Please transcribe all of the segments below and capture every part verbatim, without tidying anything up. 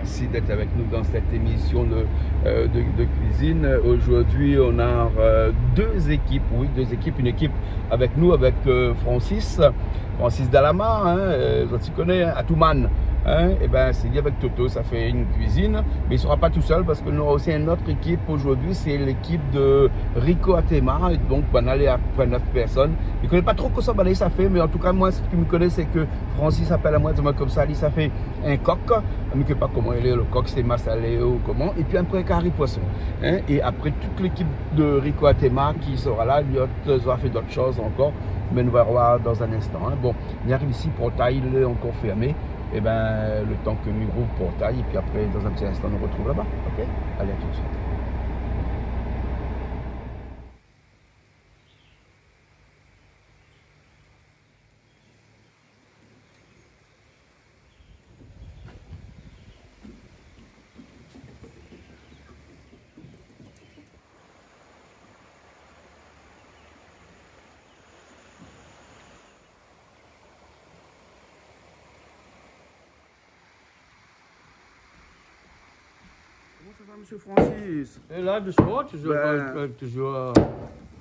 Merci d'être avec nous dans cette émission de, euh, de, de cuisine. Aujourd'hui, on a, euh, deux équipes, oui, deux équipes. Une équipe avec nous, avec, euh, Francis, Francis Dalamar, hein, euh, zot i koné, hein, Atouman, hein, é bin, sé li avèk Toto, sa i fé in kuizine. Mé li sera pa tou sèl parske nou nora osi in ot ékip zordi, sé lékip de Rico Atema, é donk, banna lé apépré nèf pèrsone. Mi koné pa tro kosa banna sa i fé, mé an tou ka, moin, sak mi koné, sé ke Francis i apèl amoin, i di amoin konmsa, li sa i fé in kok, mi koné pa koman i lé, lo kok, sé masalé ou koman, épi apré, kari poison, hein, é apré, tout lékip de Rico Atema ki sera la, li sora fé dot shoz ankor, mé nou va voir dan in instan, hein. Bon, mi ariv isi, portay lé ankor fèrmé, é bin, lo tan ke mi rouv portay, épi apré, dan in ti instan, nou artrouv laba, OK ? Alé, a tout de suite. Koman sa va, mésyé Francis ? É la, dousman, toujour, toujour, euh,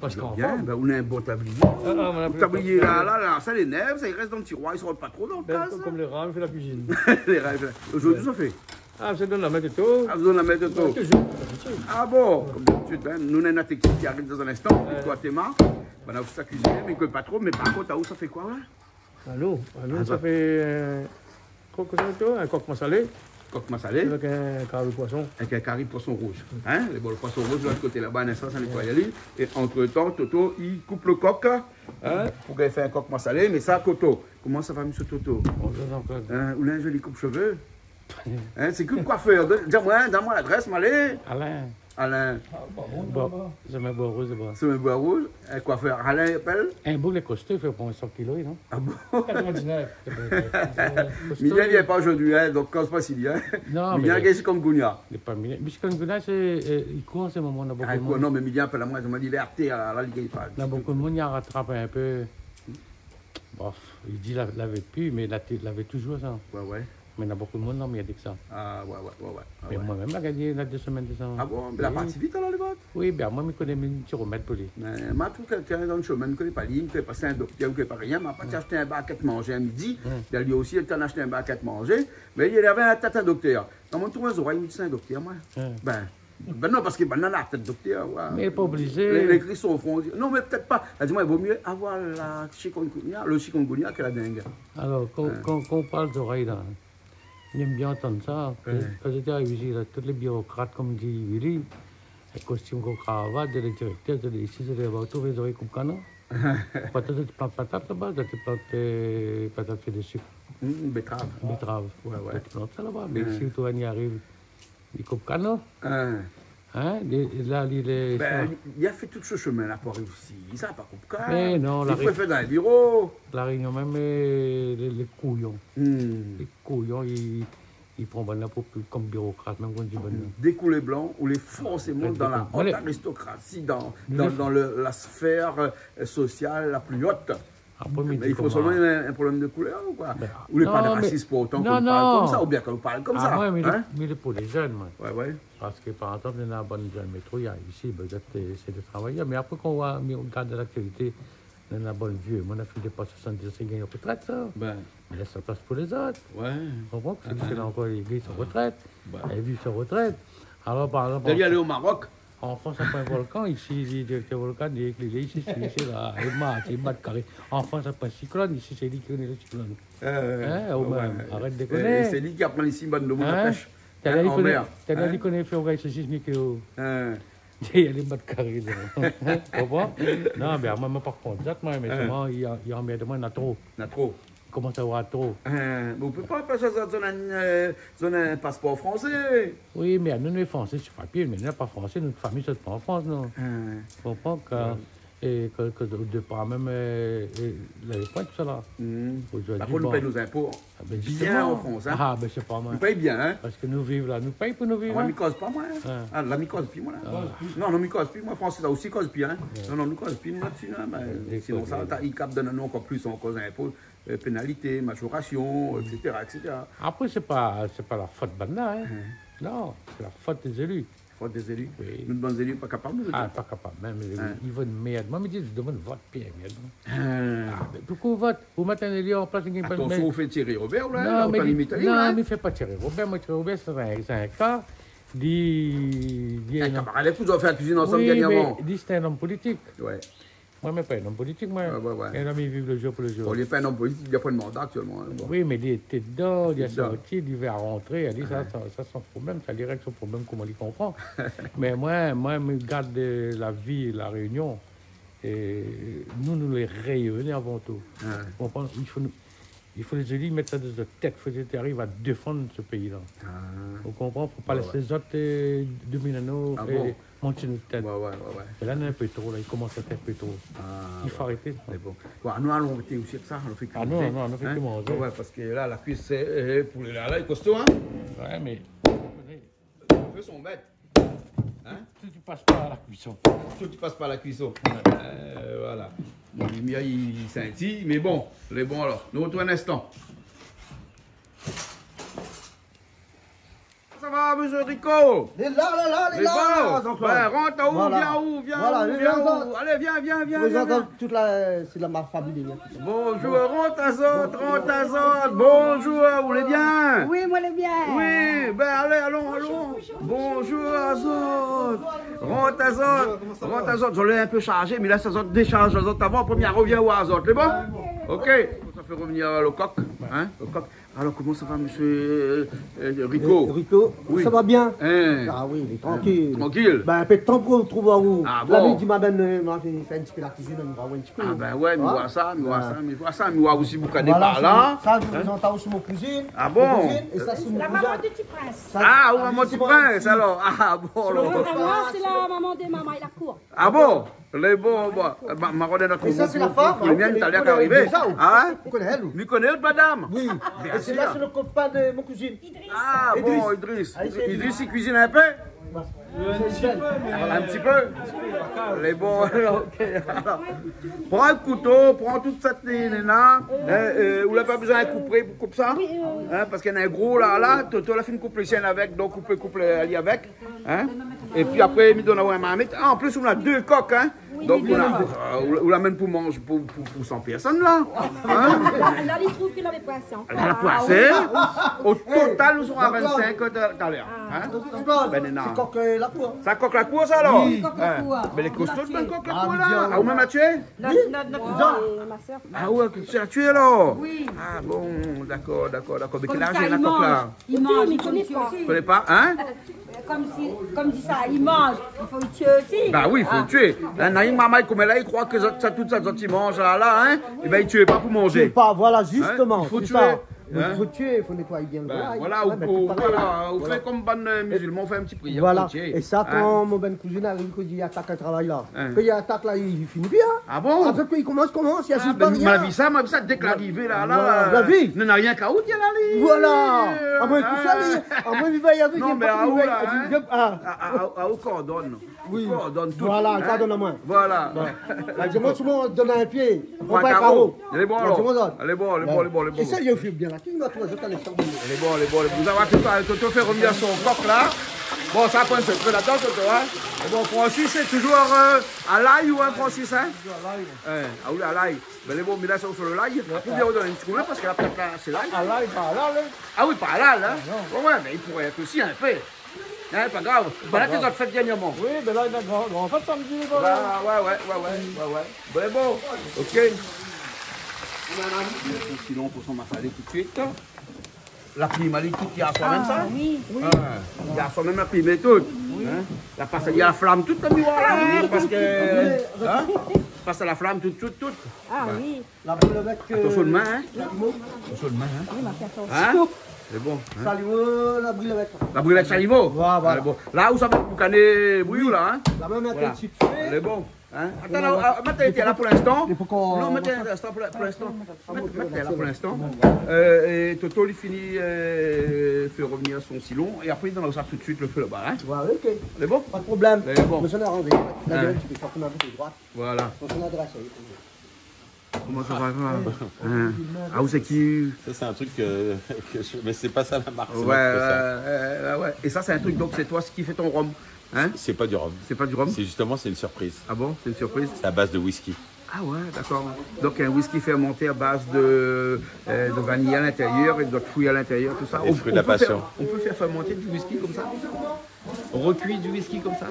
paske bien, anform. Bin, ou na in bon tablié. Ah, ah, mon tablié, la, la, la, sa lé nèf, sa i rès dan tiroir, i sort pa tro dan kaz, kom, kom lé ran i fé la kuizine. Lé ran i fé la... Zordi, sa i fé. Ah, sa i done la min Toto. Ah, zot i done la min Toto. Ouais, toujour, d'abitid. Ah bon, kom d'abitid, hein. Nou néna in ot ékip ki ariv dan in instan, Rico Atema. Banna osi sa i kuizine, mé mi koné pa tro, mé par kont, aou, sa i fé koi, ouais ? Anou, anou, sa i fé, euh, kok, kosa, in kok masalé. Kok masalé. Avèk in kari poison. Avèk in kari poison rouz. Hein ? Lé bon, lo poison rouz, lot koté laba, in instan, sa i nétoy ali. É antretan, Toto i koup lo kok, hein, pou fé in kok masalé. Mé sa, Toto, koman sa va, mésyé Toto ? Bonjour, Jean-Claude. Hein, ou na in zoli koup shové. Hein, sé ki koifèr ? Donn, di amoin, donn amoin ladrès, mi alé. Alain. Alain. Ah, pa bon, bon, laba. Semin Bois Rouge, laba. Semin Bois Rouge. In koifèr Alain i apèl ? In boug lé kosto, i fé pou in san kilo, non ? Ah bon ? Quatre-vingt-dix-neuf. Kosto. Miguel i vien pa zordi, hein, donk koz pa si li, hein. Non, mé Miguel lé chikungunya. Lé pa Miguel. Mé chikungunya, sé, euh, i kour an se moman, na bonpé d'moun. Ah, i kour, non, mé Miguel i apèl amoin, i di amoin, li lé atèr, la, li gingn pa. Na bonpé d'moun i la ratrap in pé. Bof, li di la, lavé pi, mé la, lavé toujour sa. Ouais, ouais. Mé na bonpé d'moun la anmèrdé èk sa. Ah, ouais, ouais, ouais, ouais. Ah, mé moin mèm, la gingn na dé semèn de sa. Ah bon ? Mé la parti vit, alor, lé bot ? Oui, bin, moin, mi koné, mi, mi ti romèd pou li. Mé moin, mi trouv kèlkin dan lo shomin, mi koné pa li, mi koné pa, sé in doktèr, mi koné pa rien, ma pa ashté in bakèt manzé a midi, bin, li osi, li la ashté in bakèt manzé, mé li lavé in tèt a doktèr. Kan moin trouv in zorèy, mi di sé in doktèr, moin. Bin, Bin non, parske banna na tèt doktèr, ouais. Mé pa oblizé. Lé, lé kri son fron. Non, mé pétèt pa. La di amoin, vo myé avoir la chikungunya, lo chikungunya ke la deng. Alor, kan, kan, kan ou parl zorèy la, mi èm bien antann sa. Ouais. Kan zot i ariv isi la, tout lé birokrat, kom di Willy, avèk kostim, kravat, lé direktèr, lé isi, lé laba, ou trouv zorèy koup kanan. Patat, zot i plant patat laba, zot i plant, euh, patat fé de sik. Mm, bétrav. Bétrav. Ouais, ouais. Zot i plant sa laba. Mé isi, ou trouv, i ariv, li koup kanan. Hein ? Hein ? Li, la, li, li, bin, li la fé tout so shomin la pou ariv isi. Li sa pa koup kanan. Mé non, li préfèr dan in biro. La Rényon mèm, euh, lé, lé kouyon. Hmm. Lé kouyon, li, li pran banna pou, pou, kom birokrat, mèm kan i di banna. Dé koulèr blan, ou lé forséman dan la ot aristokrasi, dan, dan, dan le, la sfèr, euh, sosial la pli ot. Apré, mi di koman. Mé i fo solman in, in problèm de koulèr ou koi ? Bin, ou lé pa rasis pou otan kan ou parl konmsa, oubien kan ou parl konmsa, hein ? Ah, moin, mi lé, mi lé pou lé jenn, moin. Ouais, ouais. Parske, par égzanp, néna bann jenn métro, i ariv isi, bin, zot i éséy de travay. Mé apré, kan ou voi, mi gard laktialité, néna bann vié, moin, la fine dépas soisant-diz, i gingn retrèt, sa. Bin. Mé lès la plas pou lézot. Ouais. Ou konpran ? Sak i fé la ankor, i gingn son retrèt. Bin. I viv son retrèt. Alor, par égzanp, li alé o Marok. An Frans, na poin volkan, isi, li, direktèr volkan, li, li, li, isi, isi, isi, la, li marsh, li bat karé. An Frans, na poin siklone, isi, sé li ki koné lo siklone. Euh, hein, ou mèm, arèt dékoné. Euh, sé li ki aprann isi bann domoun la pèsh. Hein ? Talèr li koné, talèr li koné fé rougay sosis myé ke ou. Hein ? Li alé bat karé, la. Konpran ? Non, mé moin, moin, par kont, zot, moin, mé solman, li, li anmèrd amoin, na tro. Na tro. Koman sa, na tro ? Hein, mé ou pé pa, parske zot, zot néna, euh, zot néna in paspor fransé. Oui, mé nou, nou lé fransé sir papié, mé nou lé pa fransé, nout fami i sort pa an Frans, non. Hein. Ou konpran ke, é ke, ke o dépar mèm, euh, euh, lavé poin tousala. Hmm. Zordi, par kont, nou pèy nout zinpo bien an Frans, hein. Ah, bin, sé pa mal. Nou pèy bien, hein. Parske nou viv la, nou pèy pou nou viv, hein. Ah, moin, mi koz pa, moin, hein. Ah, la, mi koz pi, moin, la. Ah. Non, non, mi koz pi, moin, fransé, sa osi koz pi, hein. Ouais. Non, non, nou koz pi, nou, la-dsi, hein, bin, sinon, sa, i kap donn anou ankor plis, ankor zinpo. euh, pénalité, majoration, et cetera, et cetera. Apré, sé pa, sé pa la fot banna, in. Non, sé la fot dé zéli. Fot dé zéli. Oui. Nou, bann zéli, pa kapab, nou, pa kapab mèm. Li vé in mèrd. Moin, mi di, domann vot, pi mèrd. Ah, mé poukosa vot ? Ou mèt in zéli an plas, li gingn pa... Atansion, ou fé Thierry Robert, la, non, mé li fé pa Thierry Robert. Moin, Thierry Robert, sé in, sé in ka. Li, li, in kamarad avèk ou, zot la fé la kuizine ansanm dernièrman. Oui, mé li, sé in om politik. Ouais. Moin, mi lé pa in om politik, moin. Ouais, ouais, ouais. In om i viv le jour pou le jour. Bon, li lé pa in om politik, li la pa de manda aktièlman, in, bon. Oui, mé li té dedan, li la sorti, li vé rantré, li di sa, sa, sa son problèm, sa li règ son problèm koman li konpran. Mé moin, moin, mi gard, euh, la vi La Rényon. É nou, nou lé Rényoné avan tou. Ou konpran ? I fo nou, i fo lé zéli mèt sa dan zot tèt, fo zot i ariv a défann se péi-la. Ou konpran ? Fo pa lès lézot, euh, dominé anou é mont si nout tèt. Ouais, ouais, ouais, ouais. É la, néna in pé tro, la, i komans èt in pé tro. I fo arété. Mé bon. Bon, nou alon arété osi èk sa, nou fé kuizin. Ah non, non, nou fé ke manzé. Ouais, parske la, la kuis, sé, euh, poulé la, la, li kosto, in ? Ouais, mé Fé son mèt. In ? Tout i pas par la kuison. Tout i pas par la kuison. Ouais. Euh, voilà. Bon, limièr i sinti, mé bon, lé bon alor. Nou artrouv in instan. Sa va, mésyé Rico ? Lé la, lé la, lé la, Jean-Claude. Bin, rant aou, vien aou, vien aou, vien aou. Alé, vien, vien, vien, vien. Tout la, sé la, ma fami, lé la. Bonjour, rant azot, rant azot. Bonjour, ou lé bien ? Oui, moin lé bien. Oui, bin, alé, alon, alon. Bonjour azot. Rant azot, rant azot. Zot lé in pé sharzé, mé la, sa zot désharz azot avan, promié, revien oir azot. Lé bon ? OK. Sa fé revnir le kok, in, le kok. Alor, koman sa va, mésyé, euh, euh, Rico ? Euh, Rico, oui. Sa va bien ? In ? Ah oui, lé trankil. Trankil ? Bin, in pé de tan pou trouv aou. Ah bon ? La, mi di, ma bin, euh, ma fé, fé in ti pé la kuizine, nou va oir in ti pé. Ah bin ouais, mi oi sa, mi oi sa, mi oi sa, mi oi osi boukané par la. Voilà, sa, mi prézant aou osi mon kouzine. Ah bon ? Mon kouzine, é sa, sé mon kouzin. La maman de Ti Prins. Ah, ou maman Ti Prins, alor. Ah bon, alor. Sé la maman de Mama é la kour. Ah bon ? Lé bon, bon. Ma, ma rod in ot pou, pou, pou le mien, talèr ki arivé. Ou koné ali ? Mi koné ali, madam. Oui. Bien sir. É sé la, sé le kopin de mon kouzine. Ah bon, Idriss. Idriss, li kuizine in pé ? In ti pé, mé... In ti pé ? Lé bon, OK. Alor, pran in kouto, pran tout sa néna, in, euh, ou la pa bezoin koup pou koup sa. Oui, oui, oui. In, parske néna in gro la, la, Toto la fine koup le sien avèk, donk ou pé koup le, ali avèk. In ? Épi apré, mi donn aou in marmit. Ah, an plis, ou na dé kok, in ? Oui, dé kok. Donk, ou na, euh, ou, ou la amenn pou manzé pou, pou, pou san pèrsone, la. In ? La, li trouv ke lavé poison. La poison. O total, nou sra vinn-sink talèr. In ? Bin, non. Sé kok, euh, la kour. Sa kok la kour, sa, alor ? Oui, kok la kour. Mé lé kosto, bann kok la kour, la. Ah, ou mèm la tié ? Nout, nout, nout kouzin é ma sèr. Ah ouais, ou la tié, alor ? Oui. Ah bon, dakor, dakor, dakor. Mé kèl az néna, kok la ? Li manz, li manz, li fo li tié osi. Koné pa, in ? Konm si, konm di sa, li manz, i fo li tié osi. Ba oui, i fo li tié. In, na in marmay koméla, li kroi ke zot, sa, tout sa zot i manz la, la, in, é bin, li tié pa pou manzé. Tié pa, voilà, zistoman, sé sa. I fo tié. Donk, i fo tié, i fo nétoiyé bien le volay. Bin voilà, ou, ou, voilà, ou fé konm bann, euh, mizilman, ou fé in ti prièr, ou tié. Voilà. É sa, kan mon bann kouzin i ariv, ke li atak in travay la, ke li atak la, li fini pi, in. Ah bon ? Avèk ke li komans, komans, li asiz pa rien. Ah, bin, ma vi sa, ma vi sa, dèk la arivé la, la, la vi. Non, na rienk aou, tié la, li. Voilà. Amoin, tou sa, li, amoin, li va avèk, non, mé aou la, in. Ah, ah, ah, ah, ou kordone. Oui. Ou kordone tout. Voilà, kordone amoin. Voilà. Bon. La, di amoin, si ou done in pié, ou pran in karo. Lé bon, alor. Lé bon, lé bon, lé bon, lé bon. É sa, li fé bien la. Lé bon, lé bon, lé bon. Sa va, Toto, Toto fé revnir son kok la. Bon, sa pran in pé ladan, Toto, in. É bon, Francis, sé toujour, euh, a lay ou, in, Francis, in ? Toujour a lay, ouais. In, ah oui, a lay. Bin, lé bon, mé la, sa, ou fé le lay. Apré, bien, ou donn in ti kou d'min, parske la, pétèt la, sé lay. A lay, pa alal, in. Ah oui, pa alal, in. Ah non. Ouais, ouais, mé li pouré èt osi in pé. In, pa grav. Voilà, ke zot la fèt dernièrman. Oui, bin la, néna gran, gran fèt samdi, voilà. Ouais, ouais, ouais, ouais, ouais, ouais. Bin bon, OK. Sinon, pou son masalé tout de suite. La plim ali tout, yèr soir mèm sa ? Ah oui, oui. Ah, yèr soir mèm la plim é tout. Oui. In ? La pas, yèr la flam tout, la, mi oi la, in, parske, in ? Pas la flam tout, tout, tout. Ah oui. La bril avèk, euh, atansion, salimo. Atansion, in ? Oui, ma fé atansion. In ? Lé bon, in ? Salimo, la bril avèk. La bril avèk salimo ? Voilà, voilà. Lé bon. La, ou sa mèt pou kané bouyi la, in ? La mèm avèk in ti fé. Lé bon. In ? Atann, la, mèt ali la pou linstan. Non, mèt ali la pou linstan. Mèt, mèt ali la pou linstan. Euh, é Toto, li fini, euh, fé revnir son silon. É apré, li donn sa tout de suite, le fé laba, in ? Ouais, OK. Lé bon ? Pa de problèm. Lé bon. Mé sa, nou la aranzé. La, in ti pé, sa, nou la fé droit. Voilà. Donk, nou la dresé. Koman sa va, sa va ? Hein ? Ah, ou sé ki ? Ça, c'est un truc que, que je, mais c'est pas ça la marque, c'est Ouais, pas que ça. Ouais, ouais, ouais. Et ça, c'est un truc, donc c'est toi qui fais ton rhum, hein ? C'est pas du rhum. C'est pas du rhum ? C'est justement, c'est une surprise. Ah bon, c'est une surprise ? C'est à base de whisky. Ah ouais, d'accord. Donc un whisky fermenté à base de, euh, de vanille à l'intérieur et d'autres fruits à l'intérieur, tout ça. Les fruits de la passion. On peut faire, on peut faire fermenter du whisky comme ça ? Recuit du whisky comme ça ?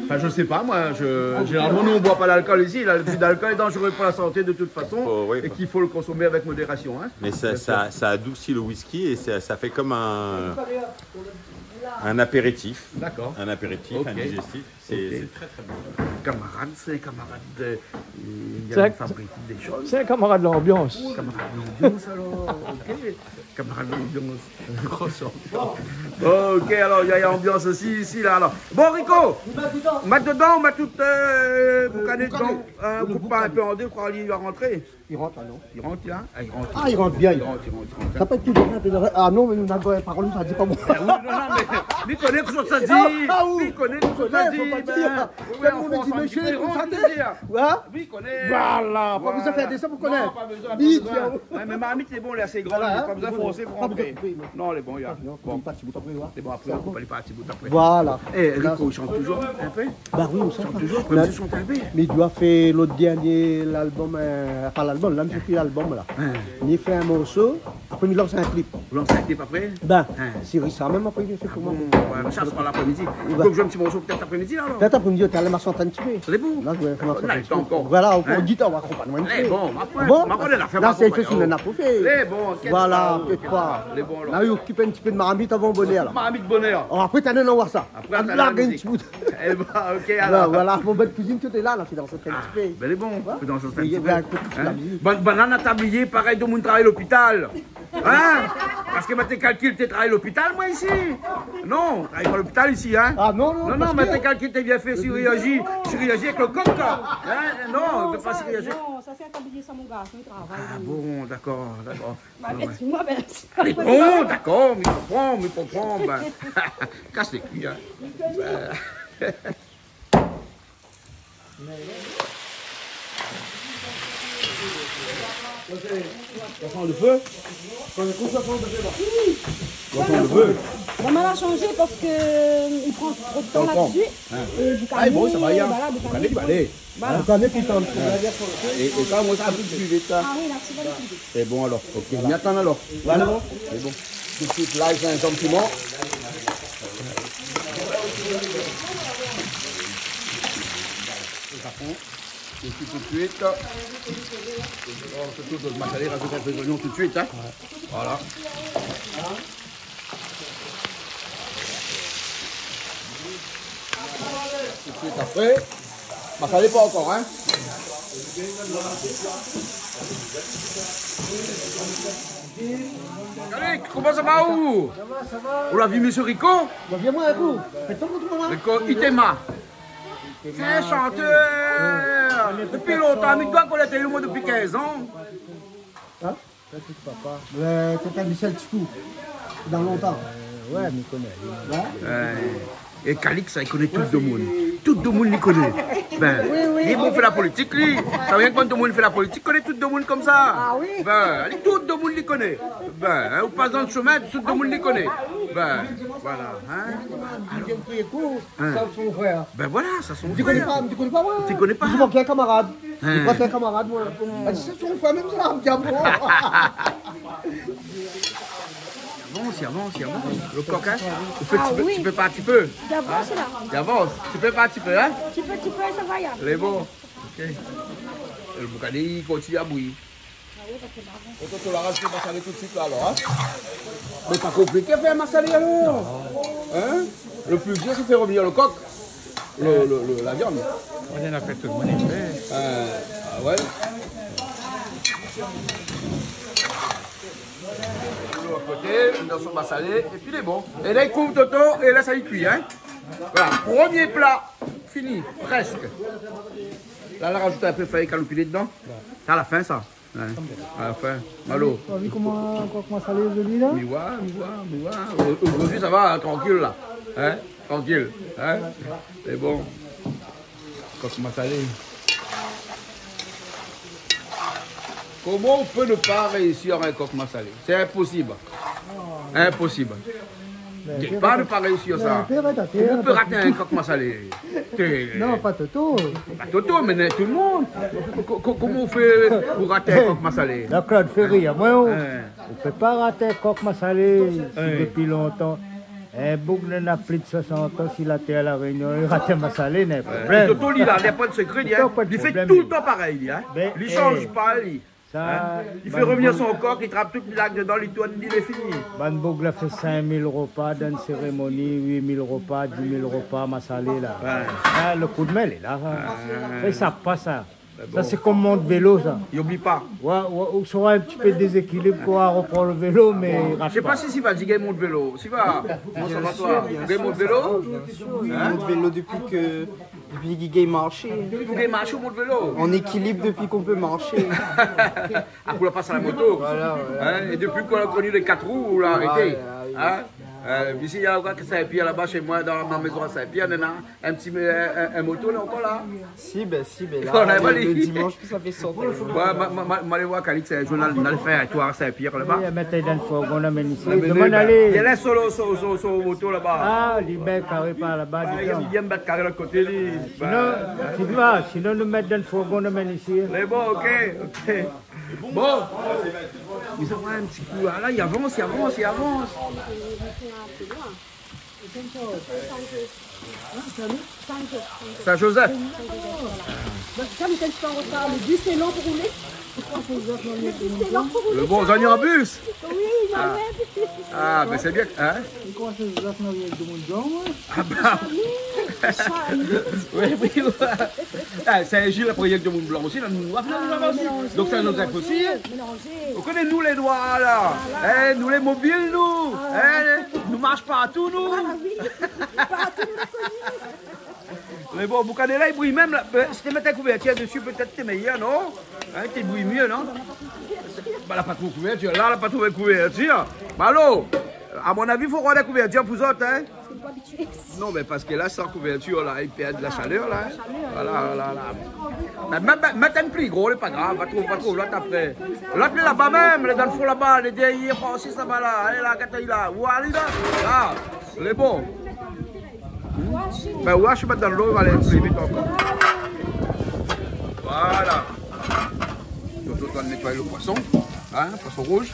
Enfin, je sais pas, moi, je, généralement, nous, on boit pas l'alcool ici. Là, l'abus d'alcool est dangereux pour la santé de toute façon. Faut, oui, et faut qu'il faut le consommer avec modération, hein. Mais ça, ça, ça adoucit le whisky et ça, ça fait comme un, un apéritif. D'accord. Un apéritif, un digestif. D'accord. Ok. C'est, c'est très, très bon. Camarade, c'est un camarade de, il vient de fabriquer des choses. C'est un camarade de l'ambiance. Camarade de l'ambiance, alors. Ok. Camarade de l'ambiance. Grosse ambiance. Ok, alors, il y a, il y a ambiance aussi ici, là, alors. Bon, Rico, mat dedan, mat tout, euh, boukané dedan. Euh, boukané. Koup pa in pé an dé, ou kroi li va rantré. I rant, la, non ? I rant, hein ? Ah, i rant. Ah, i rant bien. I rant, i rant, i rant. Sa pé èt tout de suit, ah non, mé nou na doi parol, sa di pa bon. Eh oui, non, non, mé, mi koné kosa sa di. Ah, ah, oui. Mi koné kosa sa di, fo pa dir. Ben, oui, an fransé, i di mésyé, i rant, i di, hein. Ouais. Mi koné. Voilà, pa bezoin fé désann pou koné. Non, pa bezoin, pa bezoin. Ouais, mé marmit lé bon, lé asé gran, pa bezoin forsé pou rantré. Voilà, hein. Pa bezoin koupé, non. Non, lé bon, ya. Bon. Lé bon, apré, ou pé parti bout apré. Voilà. Eh, Rico, i shant toujour in pé ? Bah oui, i shant toujour. Mé, mé i doi fé lot dernié album, euh, pa l'album, la, mi fé pi l'album, la. Hein. Mi fé in morso, apré mi lans in clip. Ou lans in clip apré ? Ben, si sa mèm apré, mi fé koman ? Ah bon, ouais, sa sra l'après-midi. Donk, zoué in ti morso pétèt l'après-midi, la, alor ? Pétèt l'après-midi, ou té alé marsanté in ti pé. Lé bon. La, zoué, la, i lé tan ankor. Voilà, ou pran gitar, ou akonpagn in ti pé. Lé bon, apré, bon, ma koné la fé. La, sé fé sou nèt, apré. Lé bon, inkièt pa. Voilà, inkièt pa. Lé bon, la. La, i okip in ti pé de marmit avan bonèr, la. Marmit bonèr. Apré, talèr, nou voi sa. Apré, talèr, larg in ti bout. Eh ben, ok, alor. Voilà, mon bèl kuizine, tout lé la, la, fé dans in ti pé. Ah, ben, lé bon, fé dans in ti pé. Hein ? Bann, bann la, na tablié, parèy, domoun i travay lopital. Hein ? Parske moin té kalkil té travay lopital, moin, isi. Non, travay pa lopital isi, hein ? Ah, non, non, non, parske moin té kalkil té vien fé shirurji, shirurji avèk lo kok, la. Hein ? Non, ou pé pa shirurji. Non, sa, sé in tablié sa, mon garson i travay, li. Ah bon, dakor, dakor. Bah, ouais, mé di amoin, ben, sé pa... Lé bon, dakor, mi konpran, mi konpran, ben, kas lé kui, hein. Ben. Sa i san lo fé. Sa i san lo fé. Maman la shanjé parske, euh, i pran tro de tan la-dsi. Hein. É boukané, voilà, boukané, boukané. Voilà. Boukané, pikan. Hein. É, é sa, moin, sa i sava pli vit, sa. Ah oui, la, sa i sava pli vit. Sé bon, alor. Ok, mi atann, alor. Voilà. Sé bon. Tout de suit, lay, zinzanm, piman. Lo safran. É pi tout de suit, on fait tout, lo masalé, rajout in pé zoignon tout de suit, hein. Ouais. Voilà. Tout de suit apré. Masalé pa ankor, hein. Alé, koman sa va, ou ? Sa va, sa va. Ou la vi mésyé Rico ? Ba, vien voir in kou. Fé ton kou, la. Rico Itema. Sé in shantèr. Dopi lontan, mi doi konèt ali, moin, dopi kinz an. Hein ? Papa. Ouais, té in Michel Tikou. Dan lontan. Euh, ouais, mi koné. Ouais. Euh, é Calix, sa, i koné tout domoun. Tout domoun li koné. Ben, oui, oui, li, bon, fé la politik, li. Sa rienk bann domoun i fé la politik, koné tout domoun konmsa. Ah oui. Ben, li, tout domoun li koné. Ben, hein, ou pas dan lo shomin, tout domoun li koné. Ben, voilà, hein. Alor, Hein. Sa, son frèr. Ben voilà, sa, son frèr. Ou koné pa, ou koné pa, moin. Ou koné pa. Sé mon kamarad. Hein. Sé mon kamarad, moin. Ah bon. Li di, sé son frèr, mèm sa, li di, ah bon. I avans, i avans, i avans. Lo kok, hein. Ou fé, ah oui, ti pé, ti pé pa ti pé. I avans, la. I avans. Ti pé pa ti pé, hein. Ti pé, ti pé, sa va, ya. Lé bon. Ok. É lo boukané i kontinié a bouyi. É toi, ou la rajout masalé tout de suit la, alor, hein ? Mé pa konpliké fé masalé, alor. Hein ? Lo pli dir, sé fé revnir lo kok, lo, lo, lo, la viann. Moin la fé tout, moin la fé. Euh, ah ouais. Lo koté, dan son masalé, épi lé bon. É la, i kouv, Toto, é la, sa i kui, hein ? Voilà, promié pla fini, prèsk. La, la rajout in pé fèy kaloupilé dedan. Sa, a la fin, sa. Ouais. A la fin. Malo. Ou la vi koman, koman sa lé zoli, la ? Mi voi, mi voi, mi voi. O-, ojourdui, sa va, hein, trankil, la. Hein ? Trankil. Hein ? Lé bon. Koman sa lé. Koman ou pé ne pa réisir in kok masalé ? Sé inposib. Inposib. Mé ou pé pa ne pa réisir sa. Koman ou pé raté in kok masalé ? Non, pa Toto. Pa Toto, mé tout le monde. Ko-, ko-, koman ou fé pou raté in kok masalé ? Jean-Claude Ferry, amoin, ou pé pa raté in kok masalé, si dopi lontan. In boug néna plis de soisant an si la tèr La Rényon, li rat in masalé, néna problèm. Toto, li la, li na poin de sekré, li, li fé toultan parèy, li, in. Li sanz pa, li. Li fé revenir son kok, li trap tout, li larg dedan, li tourn, li lé fini. Bann boug la fé sink mil repa dan in sérémoni, uit mil repa, dis mil repa, masalé la. Le koudmin lé la. Sa i sava pa sa. Sa sé kom mont vélo sa. Li oubli pa. Ou sra in ti pé dézékilib kan ou repran le vélo, mé rapid. Mi koné pa si, si va di gingn mont vélo. Si va, koman sa va, toi ? Gingn mont vélo ? Mont vélo dopi ke Dopi ke gingn marshé. Dopi ke gingn marshé, ou mont vélo ? En équilibre depuis qu'on peut marcher. Apré, ou la pas a la moto. Voilà, voilà. In ? É dopi ke ou la koni lé kat rou, ou la arété. Isi, néna in koi Sin-Pièr laba, shé moin, dan ma mézon a Sin-Pièr, néna in ti, in, in, in moto la ankor la. Si, bin, si, bin la, le dimansh, pi sa fé sort. Moin, ma, ma, ma, ma alé voir Calix, in zour, nou alé fé in tour a Sin-Pièr laba. Mèt ali dan le fourgon, amenn isi. Domann ali. Li lès son, son, son, son moto laba. Li mèt karé par laba, li mèt karé lot koté, li. Sinon, sinon nou mèt dan le fourgon, nou amenn isi. Mé bon, OK, OK. Bon. Mé sa va in ti kou. La, li avans, li avans, li avans. Saint-Joseph. Sa, nou lé in ti pé an rotar. Le bis lé lon pou roulé. Le bis lé lon pou roulé. Le bon, zot i anbis. Oui, zot i anbis. A, bin sé bien, in ? Ou kroi Saint-Joseph, non, néna demoun blan, in ? A ba. Saint-Joseph. Oui, oui. A, Saint-Gilles, apré, néna demoun blan osi, la, nou, nou, nou, nou, osi. Donk Saint-Joseph osi, in ? Ou koné, nou lé nwar la. Voilà. In, nou lé mobil, nou. In, nou marsh partou, nou. A oui. Partou nou lé koni. Mé bon, boukané la, li bri mèm la. Bin, si té mèt in kouvèrtir dési, pétèt té méyèr, non ? In, té bri myé, non ? Ba, la pa trouv kouvèrtir. La, la pa trouv kouvèrtir. Malo, a mon avi, fo rod in kouvèrtir pou zot, in. Non, mé parske la, san kouvèrtir la, li pèrd la shalèr la, in. Voilà, voilà, la. Mé, mé, mé, mèt in pli gro, lé pa grav, va trouv, va trouv lot apré. Lot lé laba mèm, lé dan le fon laba, lé dèryèr, par isi, sa va la. Alé la, kat ali la. Ou alé la. La, lé bon. Bin, ou ashé mèt dan lo, va alé pli vit ankor. Voilà. Donk, nou nétoy le poisson, in, poisson rouz.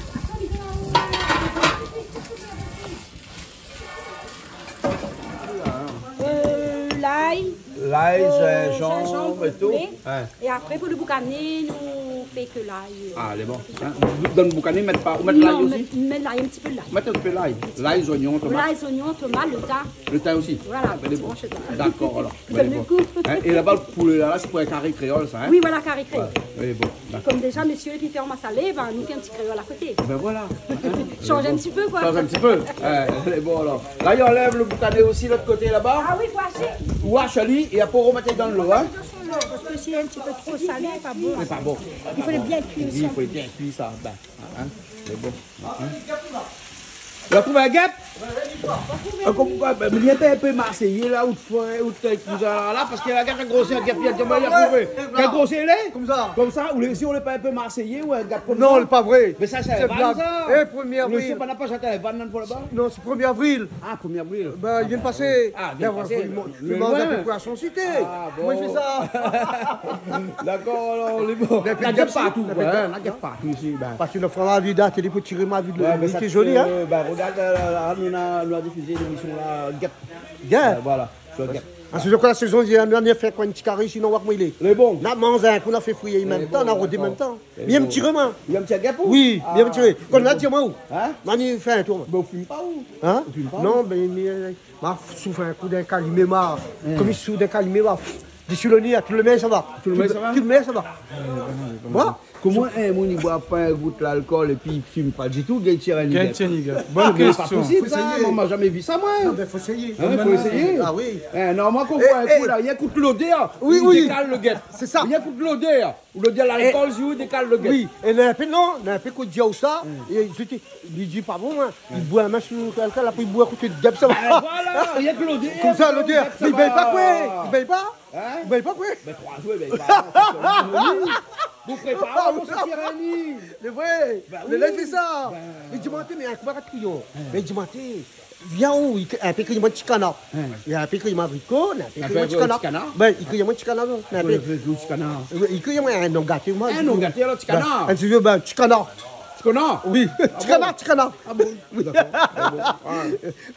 Euh, lay, lay, euh, zinzanm, zinzanm é tou. Poulet. In. É apré, pou le boukané, nou fé ke lay, euh. A, lé bon. In, dan le boukané, mèt pa, ou mèt lay osi ? Non, mèt, mèt lay, in ti pé lay. Mèt in pé lay. Lay, zoignon, tomat. Lay, zoignon, tomat, le tin. Le tin osi. Voilà, in pé de bon. Dakor, alor. Donn le gou. In, é laba, le poulé la, la, sé pou in karé kréol, sa, in ? Oui, voilà, karé kréol. Voilà. Lé bon. Dakor. Kom déza, mésyé, li fé in masalé, bin, nou fé in ti kréol a koté. Bin voilà. Shanj in ti pé, koi. Shanj in ti pé. Lé bon, alor. La, i anlèv le boukané osi, lot koté laba. A oui, fo ashé. Ou ash ali, é apré, ou remèt dan lo, in. Parske si lé in ti pé tro salé, lé pa bon. Lé pa bon. I fo bien kui sa. I fo bien kui sa. Bin, in, lé bon. In ? Ou la trouv in gèp ? A, konmkoi, bin, mi di in pé, in pé marséyé la, ou fé, ou fé kouza la, parske la, gèp, grosèr gèp, li la trouvé. Kèl grosèr li lé ? Konmsa. Konmsa, ou lé, si ou lé pa in pé marséyé, ou in gèp konmsa. Non, lé pa vré. Mé sa, sé in blag, sa. Sé blag. É, premié avril. Sé pa, na pa zot in vann dan le fon laba ? Non, sé premié avril. A, premié avril. Bin, li vien pasé. A, li vien pasé. Mé loin. Fé sa. Dakor, alor, lé bon. Mé na gèp partou, koi, in, na gèp partou isi, bin. Parske nou fé la vid, la télé pou tiré ma vid, lé zoli, in. Bin, rogard, la, la, nou la, nou la difizé lémisyon la, gèp. Gèp. Bin, voilà, sir gèp. Parske la sézon, nou la fé koi, in ti karé, sinon, ou oi koman i lé. Lé bon. Na manzé, na fé fri an mèm tan, na rodé an mèm tan. Lé bon. Bien tiré, moin. Bien tiré, gèp, ou ? Oui, bien tiré. Kan ou la tir, moin, ou ? In ? Mani fé in tour, moin. Bin, ou fim pa, ou ? In ? Ou fim pa, ou ? Non, bin, mé, euh, ma souf in kou dan in kalimé, ma. Kom i souf dan in kalimé, ma. Dési le né, tout le mèr, sa va. Tout le mèr, sa va ? Tout le mèr, sa va. Voilà. Koman in moun i boir pa in gout lalkol épi i fim pa ditou, gingn tir in gèp ? Gingn tir in gèp. Bonne question. Mé pa posib sa, moin, ma zamé vi sa, moin. Non, mé fo éséyé. In, fo éséyé. A oui. In, non, moin, kan ou boir in kou la, rienk kout lodèr, i dékal le gèp. Sé sa. Rienk kout lodèr. Ou lé di a lalkol, si ou dékal lo gèp. Oui, é néna in pé, non, néna in pé kout diaou sa, é li di, li di pa bon, hein. Li boir in min sou kèlkin, apré li boir koté gèp, sa va. Ben voilà, rienk lodèr. Konmsa, lodèr. Gèp, sa va. Mé li bèy pa, koué. Li bèy pa. Hein ? Li bèy pa, koué. Ben, troi zour, li bèy pa. Ou prépar, ou sort in lit. Sé vré. Ben oui. Lé vré, sé sa. Ben. Li di, manté, mé in kou, pa de kriyon. Hein. Mé li di, manté, vien, ou, li, in pé kriy amoin Ti Kanar. Hein. Li in pé kriy amoin Riko, in pé kriy amoin Ti Kanar. Ti Kanar. Ben, li kriy amoin Ti Kanar, non, in pé. Ti Kanar. Oui, li kriy amoin in non gaté, moin. In non gaté, alor, Ti Kanar. Ben, in ti, ben, Ti Kanar. Ti Kanar ? Oui. Ah bon ? Ti Kanar, Ti Kanar. Ah bon ? Oui. Dakor. Ah bon. Ah.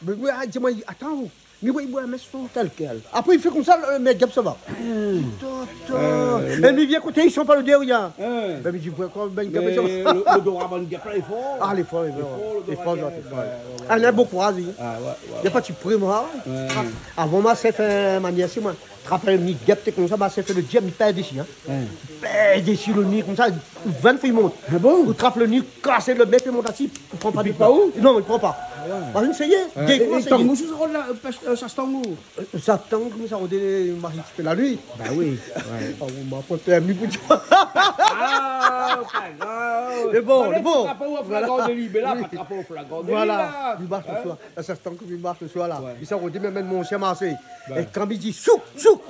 Mé, mé, ah, di amoin, atann, mi woy boir in min sou tèl kèl. Apré li fé konmsa, lo, mé gèp, sa va. Hmm. Toto. Euh, é mi vien koté, li san pa lodèr, rien. Hein. Ben, mi di, boir ankor in gèp, sa va. Mé lo, lodorat bann gèp la lé for. Ah, lé for, lé for. Lé for, lé for, lé for. Ben, ouais, ouais. Ah, néna bon kouraz, oui. Ah, ouais, ouais, ouais. Na pa ti pri, moin. Ouais. Avan, ma sèr fé manièr si moin. Trap in ni gèp, té konmsa, ma sèr fé lo diab, mi pèr dési, hein. Hein. Pèr dési lo ni, konmsa, ou vin fé mont. Ah bon ? Ou trap lo ni, kas lo bèk, i mont asi, ou pran pa. Li pik pa ou ? Non, li pran pa. Ah ouais. Moin la éséyé. Ouais. Dé foi, é, é éséyé. Tang ou, sa, la, pèsh, euh, sa tang ou ? Euh, sa tang, koman sa, on dirait, ma, la nuit. Ben oui, ouais. Ah, ou ma pran pèrmi pou di. Ah, pa grav. Mé bon, mé bon. Voilà. Trap pa ou an flagran déli, mé la, pa trap pa ou an flagran déli, la. Voilà. Li marsh lo soir. Hein ? La, sa tang ke mi marsh lo soir, la. Ouais. Mi sa rod, mi amenn mon shien Marseille. Ben. É kan mi di, souk, souk,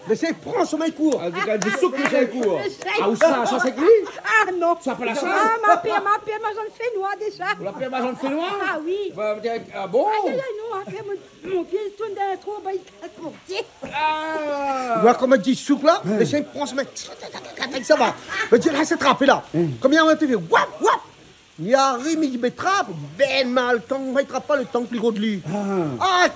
lo shien i pran somèy, i kour. Ah, di, kan di souk, lo shien i kour. Ah, ou sa, sa sé ki ? Ah, non. Sa pa la saz ? Ah, ma pèr, ma pèr, ma zone fénoir déza. Ou la pèr, ma zone fénoir ? Ah oui. Ben, ah bon ? Ay, ay, ay, non, apré, mon, mon pié i tourn dan in trou, ben, i kras mon pié. Ah. Ou oi koman di souk la, lo shien i pran somèy, sa va. Mi di, la, sé trapé la. Hein. Konbien ou té fé, wap, wap. Mi ariv, mi di, mé trap, ben mal, tang, mi trap pa lo tang pli gro de li. Ah. Ah,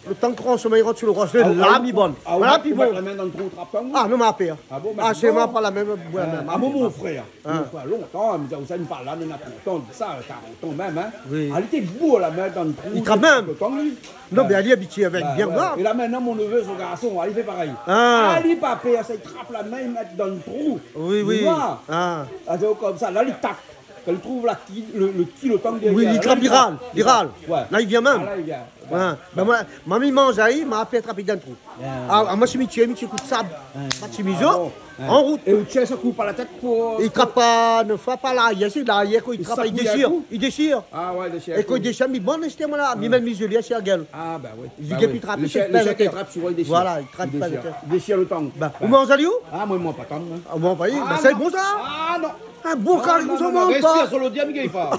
lo tang i pran somèy, i rant si lo rosh, la mi bann. Ah, ou, voilà, ou pi mèt la min dan lo trou, trap tang ? Ah, non, ma pèr. Ah bon, mé sé moin, pa la mèm, ouais, mèm, ah, mon, mon frèr, mon frèr, lontan, mi di aou sa, mi parl la, néna lontan, sa, karant an mèm, hein. Oui. Ah, li té bour la min dan lo trou, li trap mèm. Lo tang, li. Non, mé li lé abitié avèk bien, ouais. É la, mintnan, mon névé, son garson, ah, li fé parèy. Ah. Ah, li pa pèr, sa, li trap la min, li mèt dan lo trou. Oui, oui. Ou oi ? Ah. Ah, sé konmsa, la, li tak. Kan li trouv la ki, lo, lo ki, lo tang dèrièr, oui, li trap, li ral, li ral. Ouais. La, li vien mèm. Ah, la, li vien. Ouais. Ben, moin, ma mi manz ali, ma pèr trap dan lo trou. Ah. Ah, ah, moin, si mi tié, mi tié kout sab. Ah. Pa de shemiz. Ah bon. An rout. É ou tié, sa koup pa la tèt pou, euh, li trap pa, non, pa, pa la, i, si, la, i, kan li trap, li désir, li désir. Ah ouais, désir. É kan li désir, mi bann, sé moin la, mi mèt mi zolié, sé la gèl. Ah, ben oui. Li gingn pi trapé, lo shien, lo shien i trap souvan, li désir. Voilà, li trap pa la tèt. Li désir lo tang. Ben, ou manz ali, ou ? Ah, moin, moin, pa tang, hein. Ah, moin, pa, ben, sé bon, sa. Ah, non. In bon kari, non, non, non, non, respir sur l'audio, mi gingn pa.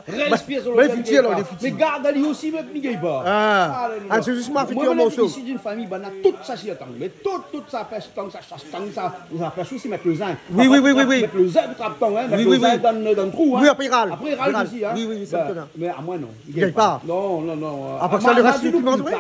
Respir sur l'audio, mi gingn pa. Mé gard ali osi, mé mi gingn pa. Ah. Ah, non, non, non. Sé zis ma fiti in morso. Moin, mi vien isi d'in famiy, banna tout sa, sé tang. Mé tout, tout sa pèsh tang, sa shas tang, sa, sa pèsh osi, mèt lo zin. Oui, oui, oui, oui, oui. Mèt lo zin pou trap tang, hein, mèt lo zin dan, dan lo trou, hein. Oui, apré i ral. Apré i ral osi, hein. Oui, oui, oui, sa mi koné. Mé amoin, non. Li gingn pa. Non, non, non. Apré sa, lo rès, tout i manz, oui.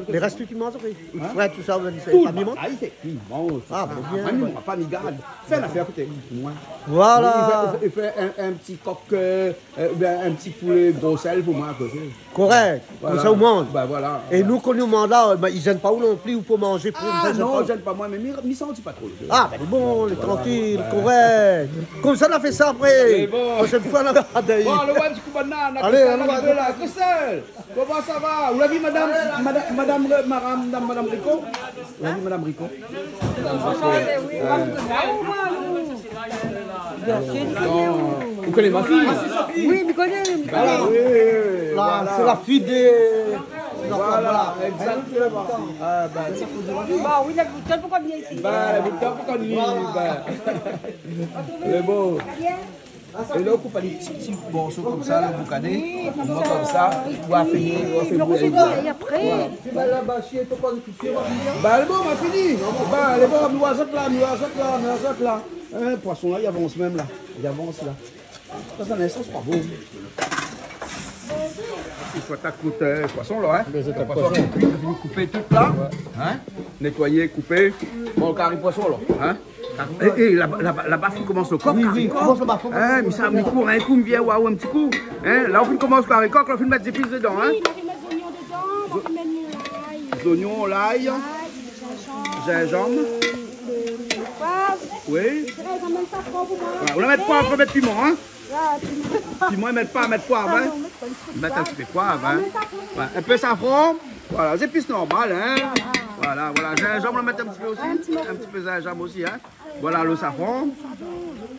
Lo rès, tout i manz, oui. Hein ? Frèt, tout sa, ou va di sa, tout, pa mi manz. Ah, li fé, li manz. Ah, ben, bien. Moin, mi manz pa, mi gard. Fé in afèr koté moin. Voilà. Li fé, li fé, li fé in, in ti kok, euh, euh, oubien in ti poulé gro sèl pou moin akoté. Korèk. Voilà. Konmsa ou manz. Ben, voilà. É nou, kan nou manz la, ben, i zèn pa ou non pli, ou pé manzé pou... Ah, non, i zèn pa moin, mé mi, mi santi pa tro. Ah, ben, lé bon, lé trankil, korèk. Konmsa, nou fé sa apré. Lé bon. Proshèn foi, nou va gardé. Bon, alé, ouais, in ti kou banna, nou va... Alé, Christelle, alon, alé. Christelle, koman sa va ? Ou la vi madam, madam, madam, madam, madam Rico ? Ou la vi madam Rico ? Madam Rico, euh, Bien sir, mi koné. Ou koné ma fiy ? Oui, mi koné, mi koné. Voilà, oui, voilà. Sé la fiy de... Voilà, voilà, égzaktoman. Ah, ben, sa fé di... Bon, oui, la bouton, poukoué mi lé isi ? Ben, la bouton, poukoué mi... Voilà. Ben, lé bon. Bien. É la, ou koup ali ti, ti morso konmsa, la, boukané. Oui, konmsa. Konmsa, ou va fé, ou va fé bouyi. Oui, mé apré. Voilà. Ben, lé bon, ma fini. Ben, lé bon, mi oi azot la, mi oi azot la, mi oi azot la. Hein, poison la, li avans mèm la. Li avans la. Sa, sa, sa, sa, pa bon. I fo atak kout, euh, poison la, hein. Lé zot poison, poison. Fini koupé tout la, hein. Nétoiyé, koupé. Bon, kari poison la, hein. É, é, laba, laba, laba, fine komans lo kok, oui, oui, kari kok. Komans laba, komans laba. Hein, mi sa, mi kour in kou, mi vien oir in ti kou. Hein, la, ou fine komans kari kok, la, ou fine mèt zépis dedan, hein. Oui, ma fine mèt zoignon dedan, ma fine mèt lay. Zoignon, lay. Lay, zinzanm. Zinzanm. Le, le, le poiv. Oui. É sa, sa mèt pa tro pou moin. Voilà, ou la mèt poiv, pa mèt piman, hein. Ah, piman. Piman, i mèt pa, mèt poiv, hein. Ah non, mèt pa. Mèt in ti pé poiv, hein. Ah, mèt safran. Ouais, in pé safran. Voilà, zépis normal, hein. Ah, ah. Voilà, voilà. Zinzanm, nou mèt in ti pé osi. In ti morso. In ti pé zinzanm osi, in. Voilà lo safran.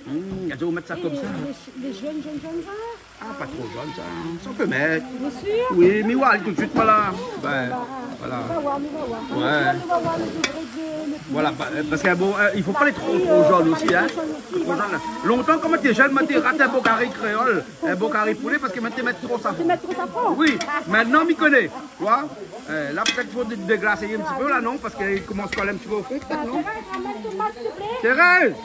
Hmm, i fo mèt sa konmsa. Lé, lé, lé zone, zone, zone, sa. Ah, pa tro zone, sa. Sa i pé mèt. Bien sûr. Oui, mi oi tout suit, voilà. Ben, voilà. Nou va voir, nou va voir. Ouais. Nou va voir lo degré de, de... Voilà, pa, euh, parske bon, euh, i fo pa lé tro, tro zone osi, in. Tro zone. Lontan, kan moin té zèn, moin té rat in bon kari kréol, in bon kari poulé, parske moin té mèt tro safran. Té mèt tro safran. Oui, mintnan mi koné, tu vois. Euh, la, pétèt fo dé-, déglasé in ti pé la, non ? Parske i komans kol in ti pé o fon, pétèt, non ? Thérèse, amèn tomat, s'il te plaît. Thérèse !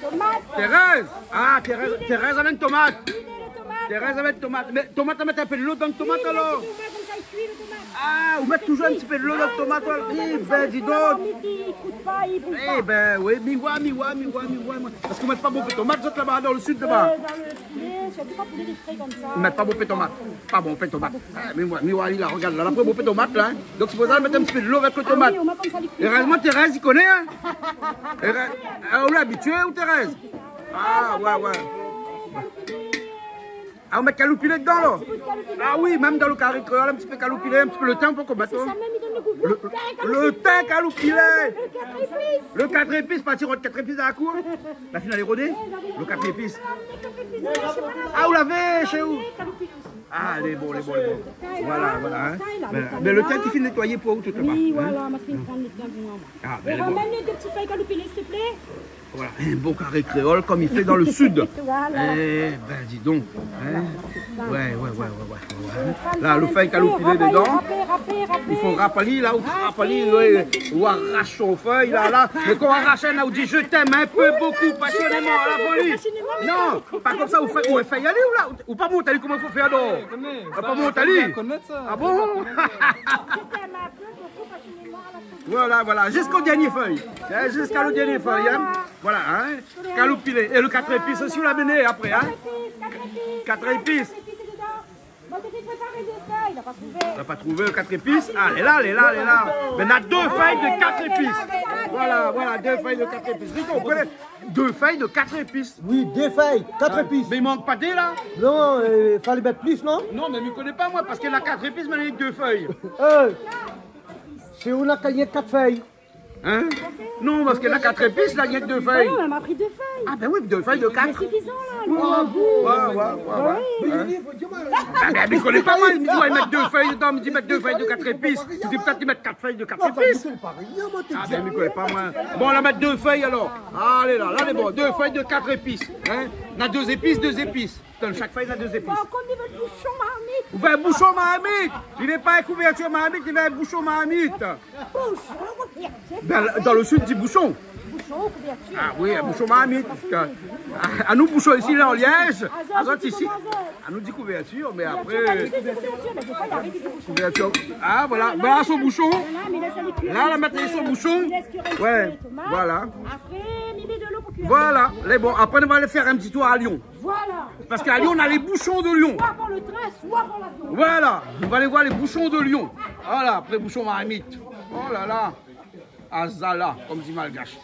Tomat. Thérèse ! Ah, Thérèse, Thérèse amèn tomat. Vide le tomate. Thérèse amèn tomat. Mé tomat, ou mèt in pé dolo dan tomat, alor ? Oui, mé sé pou moin, konmsa i kui lo tomat. Ah, ou mèt touzour in ti pé dolo dan tomat, alor. Eh ben, di donk. I kout pa, i bouz pa. Eh ben, oui, mi oi, mi oi, mi oi, mi oi, moin. Parske ou mèt pa bonpé tomat, zot laba dan lo sud, laba. Euh, dan lo poulé, sirtou pa poulé lé fré konmsa. Ou mèt pa bonpé tomat. Pa bonpé tomat. Ah, mé moin, mi oi, la, regard, la, la pa bonpé tomat, la, in. Donk, sé pou sa, mèt in ti pé dolo avèk lo tomat. Ah oui, o moin, konmsa, li kui. Erèzman, Thérèse i koné, in. Erè-, ah, ou lé abitié, ou, Thérèse ? Ah, ouais, ouais. Ah, ou mèt kaloupilé dedan, la ? Ah oui, mèm dan lo kari kréol, in ti pé kaloupilé, in ti pé lo tin, pou konbat, in. Sé sa mèm, i donn lo gou. Lo, lo tin kaloupilé. Lo kat épis. Lo kat épis, parti rod kat épis dan la kour. La fine alé rodé. Lo kat épis. Ah, ou lavé shé ou ? Ah, lé bon, lé bon, lé bon. Voilà, voilà, in. Mé, mé lo tin, ti fine nétoiyé pou ou, tout laba. Oui, voilà, ma fine pran lo tin pou moin. Ah, ben, lé bon. Ramèn dé ti fèy kaloupilé, s'il te plaît. Voilà, in bon kari kréol konm i fé dan lo sud. Voilà. Eh ben, di donk, in. Voilà, sé sa. Ouais, ouais, ouais. La, lo fèy kaloupilé dedan. Rapé, rapé, rapé. I fo rap ali, la, ou rap ali, ouais, ou arash son fèy, la, la. Mé kan ou arash, la, ou di, « Je t'aime un peu, beaucoup, passionnément, à la folie. » Non, pa konmsa, ou fé, ou fé ali, ou la, ou pa mont ali, koman i fo fé, alor ? Ou pa mont ali ? Ah bon ? Voilà, voilà, ziska lo dernié fèy. In, ziska lo dernié fèy, in. Voilà, in. Kaloupilé. É lo kat épis osi, ou la amené apré, in. Kat épis. Bon, té préparé dé fèy, la pa trouvé. La pa trouvé lo kat épis. Ah, lé la, lé la, lé la. Mé na dé fèy de kat épis. Voilà, voilà, dé fèy de kat épis. Ou konpran ? Dé fèy de kat épis. Oui, dé fèy, kat épis. Mé i mank pa dé, la ? Non, euh, falé mèt plis, non ? Non, mé mi koné pa, moin, parske na kat épis, mé na dé fèy. Euh, sé ou na kagné kat fèy. In ? Non, parske la, kat épis, la, i gingn dé fèy. Ah non, mé ma pri dé fèy. Ah ben oui, dé fèy de kat. Lé sifizan, la. Ouais, ouais, ouais, ouais. Hein ? Ah ben, mi koné pa, moin, mi di, ouais, mèt dé fèy dedan, mi di, mèt dé fèy de kat épis. Mi di, pétèt i mèt kat fèy de kat épis. Ah ben, mi koné pa, moin. Bon, la mèt dé fèy, alor. Alé, la, la, lé bon. Dé fèy de kat épis. Hein ? Na dé zépis, dé zépis. Dan shak fèy, na dé zépis. Bon, konm i vé boushon marmit. Ou vé boushon marmit. I vé pa in kouvèrtir marmit, i vé boushon marmit. Boushon, kouvèrtir. Dan, dan lo sud, i di boushon. Boushon, kouvèrtir. Ah oui, boushon marmit. Ah, anou, boushon isi, la, an Liège. Azot, azot isi. Anou di kouvèrtir, mé apré, kouvèrtir, mé défoi, i ariv, i di boushon. Kouvèrtir. Ah, voilà. Voilà son boushon. Voilà, mé la, sa i kui. La, la, mintnan, son boushon. Ouais, voilà. Apré, mi mèt dolo pou kui. Voilà. Lé bon. Apré, nou va alé fé in ti tour a Lyon. Voilà. Parske a Lyon, na lé boushon de Lyon. Soi pran lo trin, soi pran lavion. Voilà, nou va alé voir lé boushon de Lyon. Voilà, apré boushon marmit. Oh la la. Azala, konm di malgash.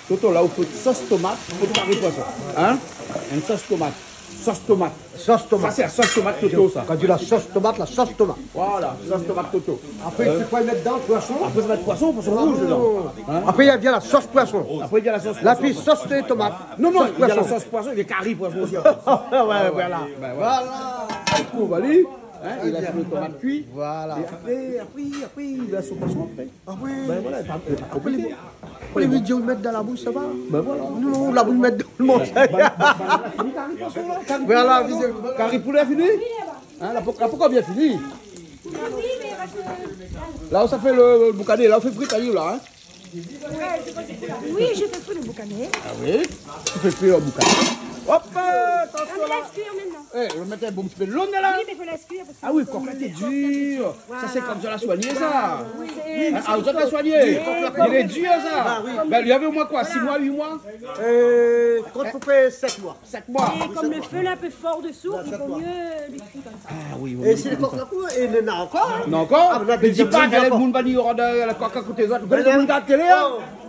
Toto, la ou fé sos tomat pou kari poison. Hein ? In sos tomat. Sos tomat. Sos tomat. Sa, sé la sos tomat Toto, sa. Kan i di la sos tomat, la sos tomat. Voilà, sos tomat Toto. Apré, sé koi i mèt dedan, poison ? Apré, sa va èt poison, poison rouj dedan. Hein ? Apré, i vien la sos poison. Apré, i vien la sos poison. La pi sos tomat. Non, non, i vien la sos poison, i vien kari poison osi. Ouais, voilà. Ben, voilà. Voilà. Ou kouv ali, hein, i lès lo tomat kui. Voilà. É apré, apré, apré, i vien sos poison apré. Ah oui. Ben voilà, pa, pa konpliké. Apré, lé, apré, lé vidié, i mèt dan la boush, sa va ? Ben voilà. Nou, la boush, i mèt dan lo manzé. Voilà, vidié. Kari poulé fini ? Hein, la, pou-, la, poukoi bien fini ? La, ou sa fé lo, lo boukané, la, ou fé frit ali, la, hein ? Oui, je fais frit le boucané. Ah oui ? Ou fé frit lo boukané. Hop, euh, atansion la. On laisse cuire maintenant. Eh, ou mèt in bon ti pé dolo la. Oui, mé fo lès kui, parske... Ah oui, kok la té dir. Sa, sé konmsa la soigné, sa. Oui. Ah, zot la soigné. Li lé dir, sa. Ah oui. Ben, li lavé omoin koi, sis moi, uit moi ? Euh, kan ou fé sèt moi. Sèt moi. É konm lo fé lé in pé for desou, i vo mié li kui konmsa. Ah oui, oui. É si lo kok la, é néna ankor, hein ? Néna ankor ? Ah, mé la, dézièm, dézièm ankor. Mé di pa, moun va di, oh, la kok a koté zot. Ou koné lo moun gard télé, hein ? Oh.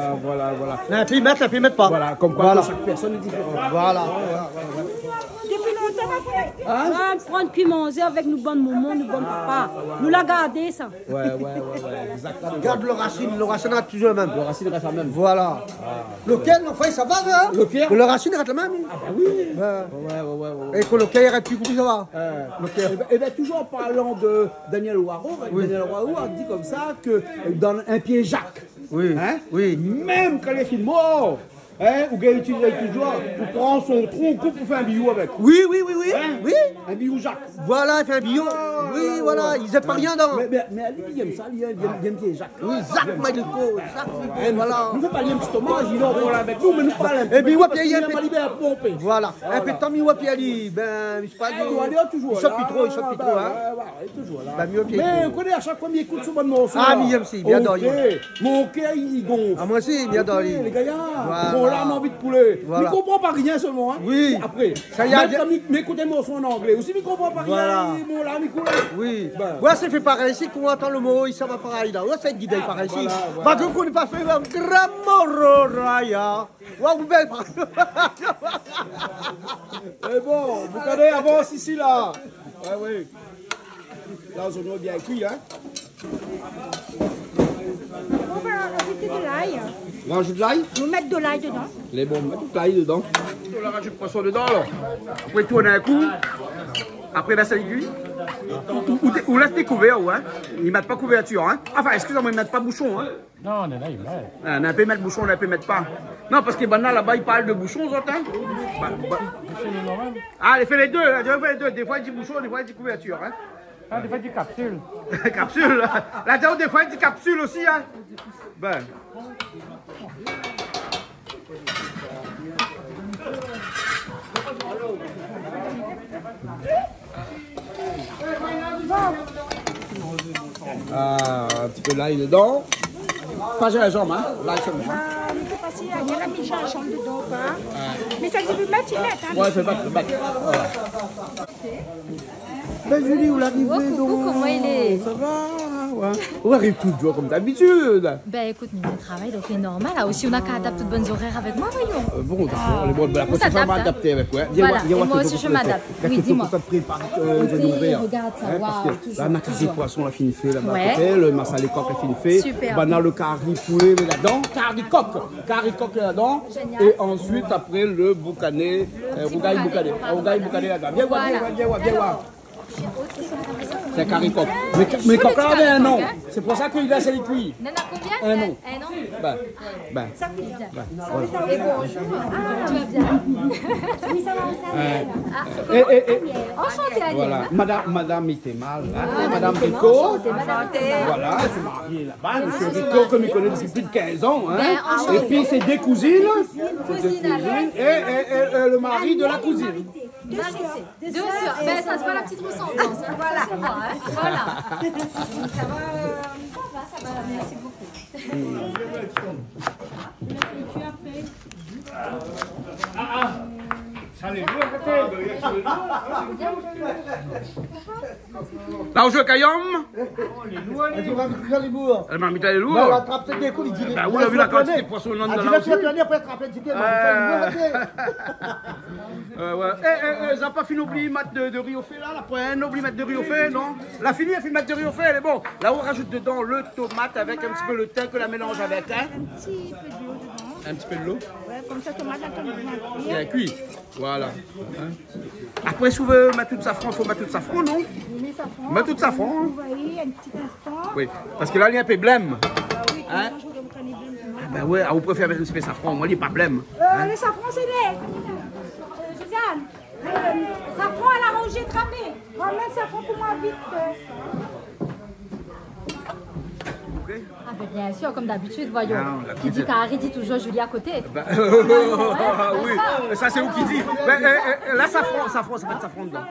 Ah, voilà, voilà. Non, pi mèt, pi mèt pa. Voilà, konm koi, voilà, shak pèrsone lé diféran. Voilà. Dopi lontan, ma frèr. Hin ? Pran kui manzé avèk nout bann momon, nout bann papa. Nou la gardé sa. Ouais, ouais, ouais, ouais, exactement. Gard lo rasine, lo rasine i rès touzour la mèm. Lo rasine i rès la mèm. Voilà. Ah. Lo pié, lo fèy, sa va, hin ? Lo pié ? Lo rasine i rès la mèm. Ah, bah oui. Ouais. Ouais, ouais, ouais, ouais. É kan lo pié i rès pi koupé, sa va. Euh, lo pié. Eh ben, eh ben, toujours en parlant de Daniel Waro, oui, Daniel Waro a dit comme ça que, euh, dans un pied Jacques, oui, hein, oui, même quand il est mort, hein, ou gingn itiliz touzour pou pran son tron, koup pou fé in biyou avèk. Oui, oui, oui, oui. Hin ? Oui. In biyou Jacques. Voilà, i fé in biyou. Ah, oui, voilà, i zèt pa rien dedan. Mé, mé, mé li, li èm sa, li èm, li èm, li èm pié Jacques. Oui, Jacques Maliko, Jacques Maliko, voilà. Nou fé pa li in ti omaz, li lé ankor la avèk nou, mé nou parl in pé. Épi, ouais, parske li èm pa li lé pou pé. Voilà. Voilà. In pé tan, mi woi pi ali, ben, mi sé pa, eh, li, li sort pi tro, li sort pi tro, hin. Ouais, ouais, ouais, li lé touzour la. Ben, mi woi pi ali. Mé ou koné, a shak foi mi ékout son bann morso la, ah, mi èm osi, mi ador. Mon kèr, mon kèr i gonf. Ah, moin osi, mi ador. Ok, lé gayar. Voilà. Bon, la, mi anvi de koulé. Voilà. Mi konpran pa rien solman, hin. Oui. Apré, sa i a mèm kan mi, mi ékout in morso an anglé osi, mi konpran pa rien, voilà, mon la, mi koul. Oui. Ben. Ouais, sa i fé parèy isi, kan ou antann lo mo, sa va parèy la. Ouais, sa i gid parèy isi. Ah, voilà, voilà. Par kont, ou koné pa fé, ben, Gramororaya. Waouh, bèl. Eh bon, ou koné, avans isi la. Ouais, ouais. La, zoignon lé bien kui, hin. On va rajouter de l'ail. Rajout lay ? Nou mèt de lay dedan. Lé bon, mèt tout lay dedan. Ou la rajout poison dedan, alor. Apré, tourn in kou. Apré, lès ali kui. Ou, ou, ou, ou lès ali kouvèr, ou, hin. I mèt pa kouvèrtir, hin. Anfin, eskiz amoin, i mèt pa boushon, hin. Non, non, non, i mèt. Ah, na in pé i mèt boushon, na in pé i mèt pa. Non, parske banna laba i parl de boushon, zot, hin. Ba, ba. Boushon normal. Ah, i fé lé dé, hin, i fé lé dé. Défoi i di boushon, défoi i di kouvèrtir, hin. Ah, défoi i di kapsil. Kapsil. La, défoi i di kapsil osi, hin. Ben. Ah, in ti pé lay dedan. Pa zinzanm, hin. Lay solman, hin. Ah, mi koné pa si la, la mi zinzanm dedan ou pa. Ouais. Mé sa, si ou vé mèt, i mèt, hin. Ouais, fé mèt, fé mèt. Voilà. Ben, Julie, ou la arivé, donk ? Coucou, koman i lé ? Sa va ? Ouais. Ou ariv touzour konm dabitid. Ben, ékout, nou travay, donk lé normal. La osi, nou na ka adapt nout bann zorèr avèk moin, voyons. Euh, bon, dakor. Ah. Lé bon, ben, la proshèn foi, nou va adapté avèk, ouais. Voilà. Vien voir, vien voir tout lo kosa ou fé. Voilà. Et moi aussi, je m'adapte. Oui, dis-moi. Gard tout lo kosa ou prépar, euh, de nouvrir. Écoutez, regarde ça. Hein, parce que là, on a cuit des poissons, la fine fé, là-bas à côté. Ouais. Le massalé coq, la fine fé. Super. Banna, le kari poulé, lé ladan. Kari kok. Kari kok, lé ladan. Génial. Et ensuite, après, le boucané, euh, rougay boucané. Rougay boucané ladan. Viens voir, viens voir, viens voir, viens voir. Sé in kari kok. Mé, mé kok la navé in non. Sé pou sa ke li la lès ali kui. Néna konbien ? In non. In, in non ? Ben, ben. Sa, oui. Ben, voilà. Et bonjour. Ah, tu vas bien ? Oui, ça va, ça va. Euh, et, et, et, enchanté, Agnès. Voilà. Madame, Madame Mitémal, hein, Madame Rico. Enchantée, Madame Rico. Voilà, elle s'est mariée là-bas, Monsieur Rico, que je connais depuis plus de quinze ans, hein. Ben, enchantée. Et puis, c'est deux cousines. Cousine, cousine, et, et, et, et le mari de la cousine. Deux sœurs. Deux sœurs. Ben, ça se voit la petite ressemblance, hein. Voilà. Ça se voit, hein. Voilà. Ça va, euh, ça va, ça va. Merci beaucoup. La ou zoué kayom ? Lé marmit lé lour. Lé marmit lé lour. Ben, ou la vi la kantité poison néna dan la osi. Euh, ouais. Eh, eh, eh, zot la pa fini oubli mèt de, de ri o fé la, la poin oubli mèt de ri o fé, non ? La fini, la fini mèt de ri o fé, lé bon. La ou rajout dedan le tomat avèk in ti pé le tin ke la mélanz avèk, hein ? In ti pé dolo dedan. In ti pé dolo. Ouais, konmsa tomat la, tomat la kui. Bien kui. Voilà. Hein ? Apré, si ou vé mèt tout safran, fo mèt tout safran, non ? Mèt tout safran, hein. Ou va in ti instan. Oui, parske la li lé in pé blèm. Ah oui, hein ? Ah ben ouais, ah, ou préfèr mèt in ti pé safran, moin li lé pa blèm. Euh, le safran, c'est les, euh, Josiane, euh, safran à la rangée, trapé. Ramèn safran pou moin vit, euh. Ok. Ah ben, bien sûr, comme d'habitude, voyons. Ah, on l'a dit. Qui dit kari dit toujours Julie à côté. Ben, oui, sa sé ou ki di. Ben, eh, eh, la safran, safran, sa va èt safran dedan.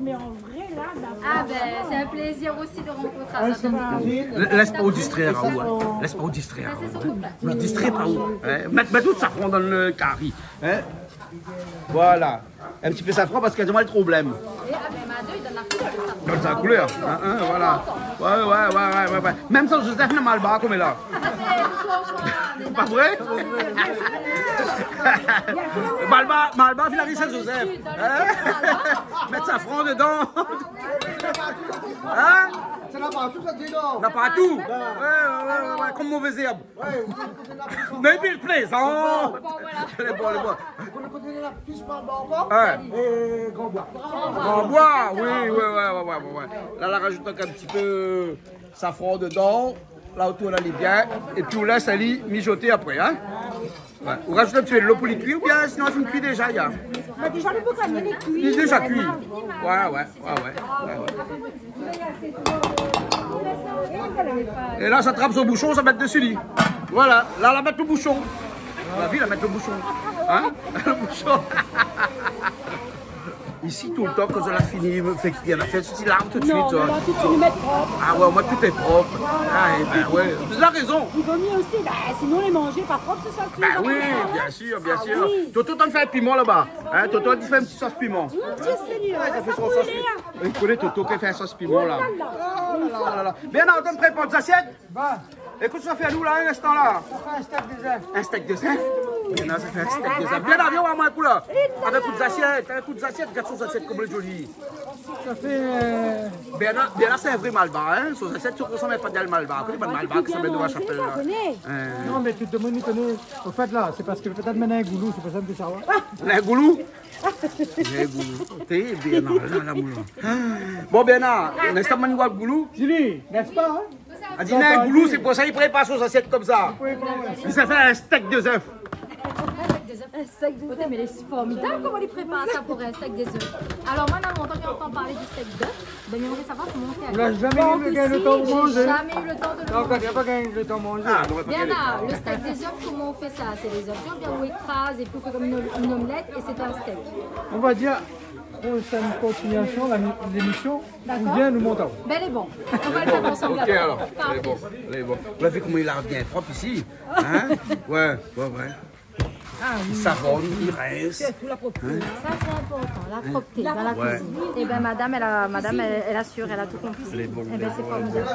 Mé an vré, la, la... Ah ben, c'est un plaisir aussi de rencontrer... Lès pa ou distrèr, aou, hein. Lès pa ou distrèr, aou, hein. Distrè pa ou, hein. Mèt, mèt tout safran dan le kari, hein. Voilà. In ti pé safran parske néna tro blèm. Donn sa koulèr, in, in, voilà. Ouais, ouais, ouais, ouais, ouais, ouais. Mèm San Jozèf néna malbar konm la. Pa vré ? Malbar, malbar, fine ariv San Jozèf. In ? Mèt safran dedan. In ? Sa na partou, sa, di non. Na partou. Ouais, ouais, ouais, ouais, konm mové zèrb. Ouais, ou koné koté na plis malbar. Mé i plézant. Bon, voilà. Lé bon, lé bon. Ou koné koté na plis malbar ankor ? Ouais. É, Gran Boi. Gran Boi, oui, ouais, ouais. La, la rajout in ti pé safran dedan. La, ou tourn ali bien. Épi ou lès ali mijoté apré, in. Ouais. Ou rajout in ti pé dolo pou li kui, oubien sinon li fine kui déza, ya. Bah, déjà, le boucanier, il est cuit. Li lé déza kui. Ouais, ouais, ouais, ouais, ouais, ouais. É la, sa trap son boushon, sa mèt dési li. Voilà, la, la mèt lo boushon. La vi, la mèt lo boushon. In ? Lo boushon. Isi, toultan, kan zot la fini fé kui, la fé ti lav tout suit. Non, sa. Mé la, tout suit, nou mèt prop. Ah ouais, moin, tout lé prop. Ah, é bin, ouais. Ou na rézon. I vo myé osi, bah, sinon, lé manzé pa prop, sé sa, sé sa. Bah oui, bien sir, bien sir. Ah oui. Toto, ou antrinn fé piman laba. In, Toto, ou fé in ti sos piman. Mon Dieu Seigneur, ouais, sa fé son sos piman. Ou koné Toto ki fé sos piman, la. Oh là là. Oh là là. Bernard, ou antrinn prépar zasièt ? Bah. Ékout, sa fé anou, la, in instan, la. Sa fé in stèk dé zèf. In stèk dé zèf ? Bernard, sa fé in stèk dé zèf. Bernard, vien oir amoin in kou, la. Avèk out zasièt, avèk out zasièt, gard son zasièt, koman lé zoli. Sa fé, euh, Bernard, Bernard, sé in vré malbar, in. Son zasièt, sa i rosanm pa dé malbar. Koné pa dé malbar, sa i mèt dovan la shapèl, la. In. Non, mé tout demoun i koné. Au fait, la, sé parske pétèt mi néna in goulou, sé pou sa mi vé savoir. In goulou ? Néna goulou. Té, Bernard, la, la, moulin. Bon, Bernard, nèspa, man i oi goulou ? Zili, nèspa, in ? A di, néna goulou, sé pou sa i prépar son zasièt konmsa. Li sa fé in stèk dé zèf. In stèk dé zèf. Oté, mé lé formidab koman li prépar sa pou in stèk dé zèf. Alor, moin, na lontan ke mi antann parl di stèk dé zèf. Bin, mi émré savoir koman i fé. Ou la zamé gingn lo tan manzé ? Par isi, zamé u lo tan de lo manzé. Non, ou la pa gingn lo tan manzé. Ah, non, ou la pa gingn lo tan. Bernard, lo stèk dé zèf, koman i fé sa ? Sé lé zèf, oubien ou ékraz épi ou fé konm in, in omlèt é sé in stèk. On va dire, prochaine continuation, la, l'émission, d'accord, ou vien nou mont. Bin, lé bon. On va le faire ensemble. Ok, alors. Parfait. Lé bon, lé bon. Ou la vi koman li la bien prop isi ? In ? Ouais, ouais, ouais. Ah oui. Li savone, li rins. Surtout la propreté. In ? Sa, sé inportan, la propreté dan la kuizine. Ouais. Eh ben, madame, elle a, madame, elle, elle assure, elle a tout compris. Lé bon, lé bon, lé bon. Eh ben, c'est formidable.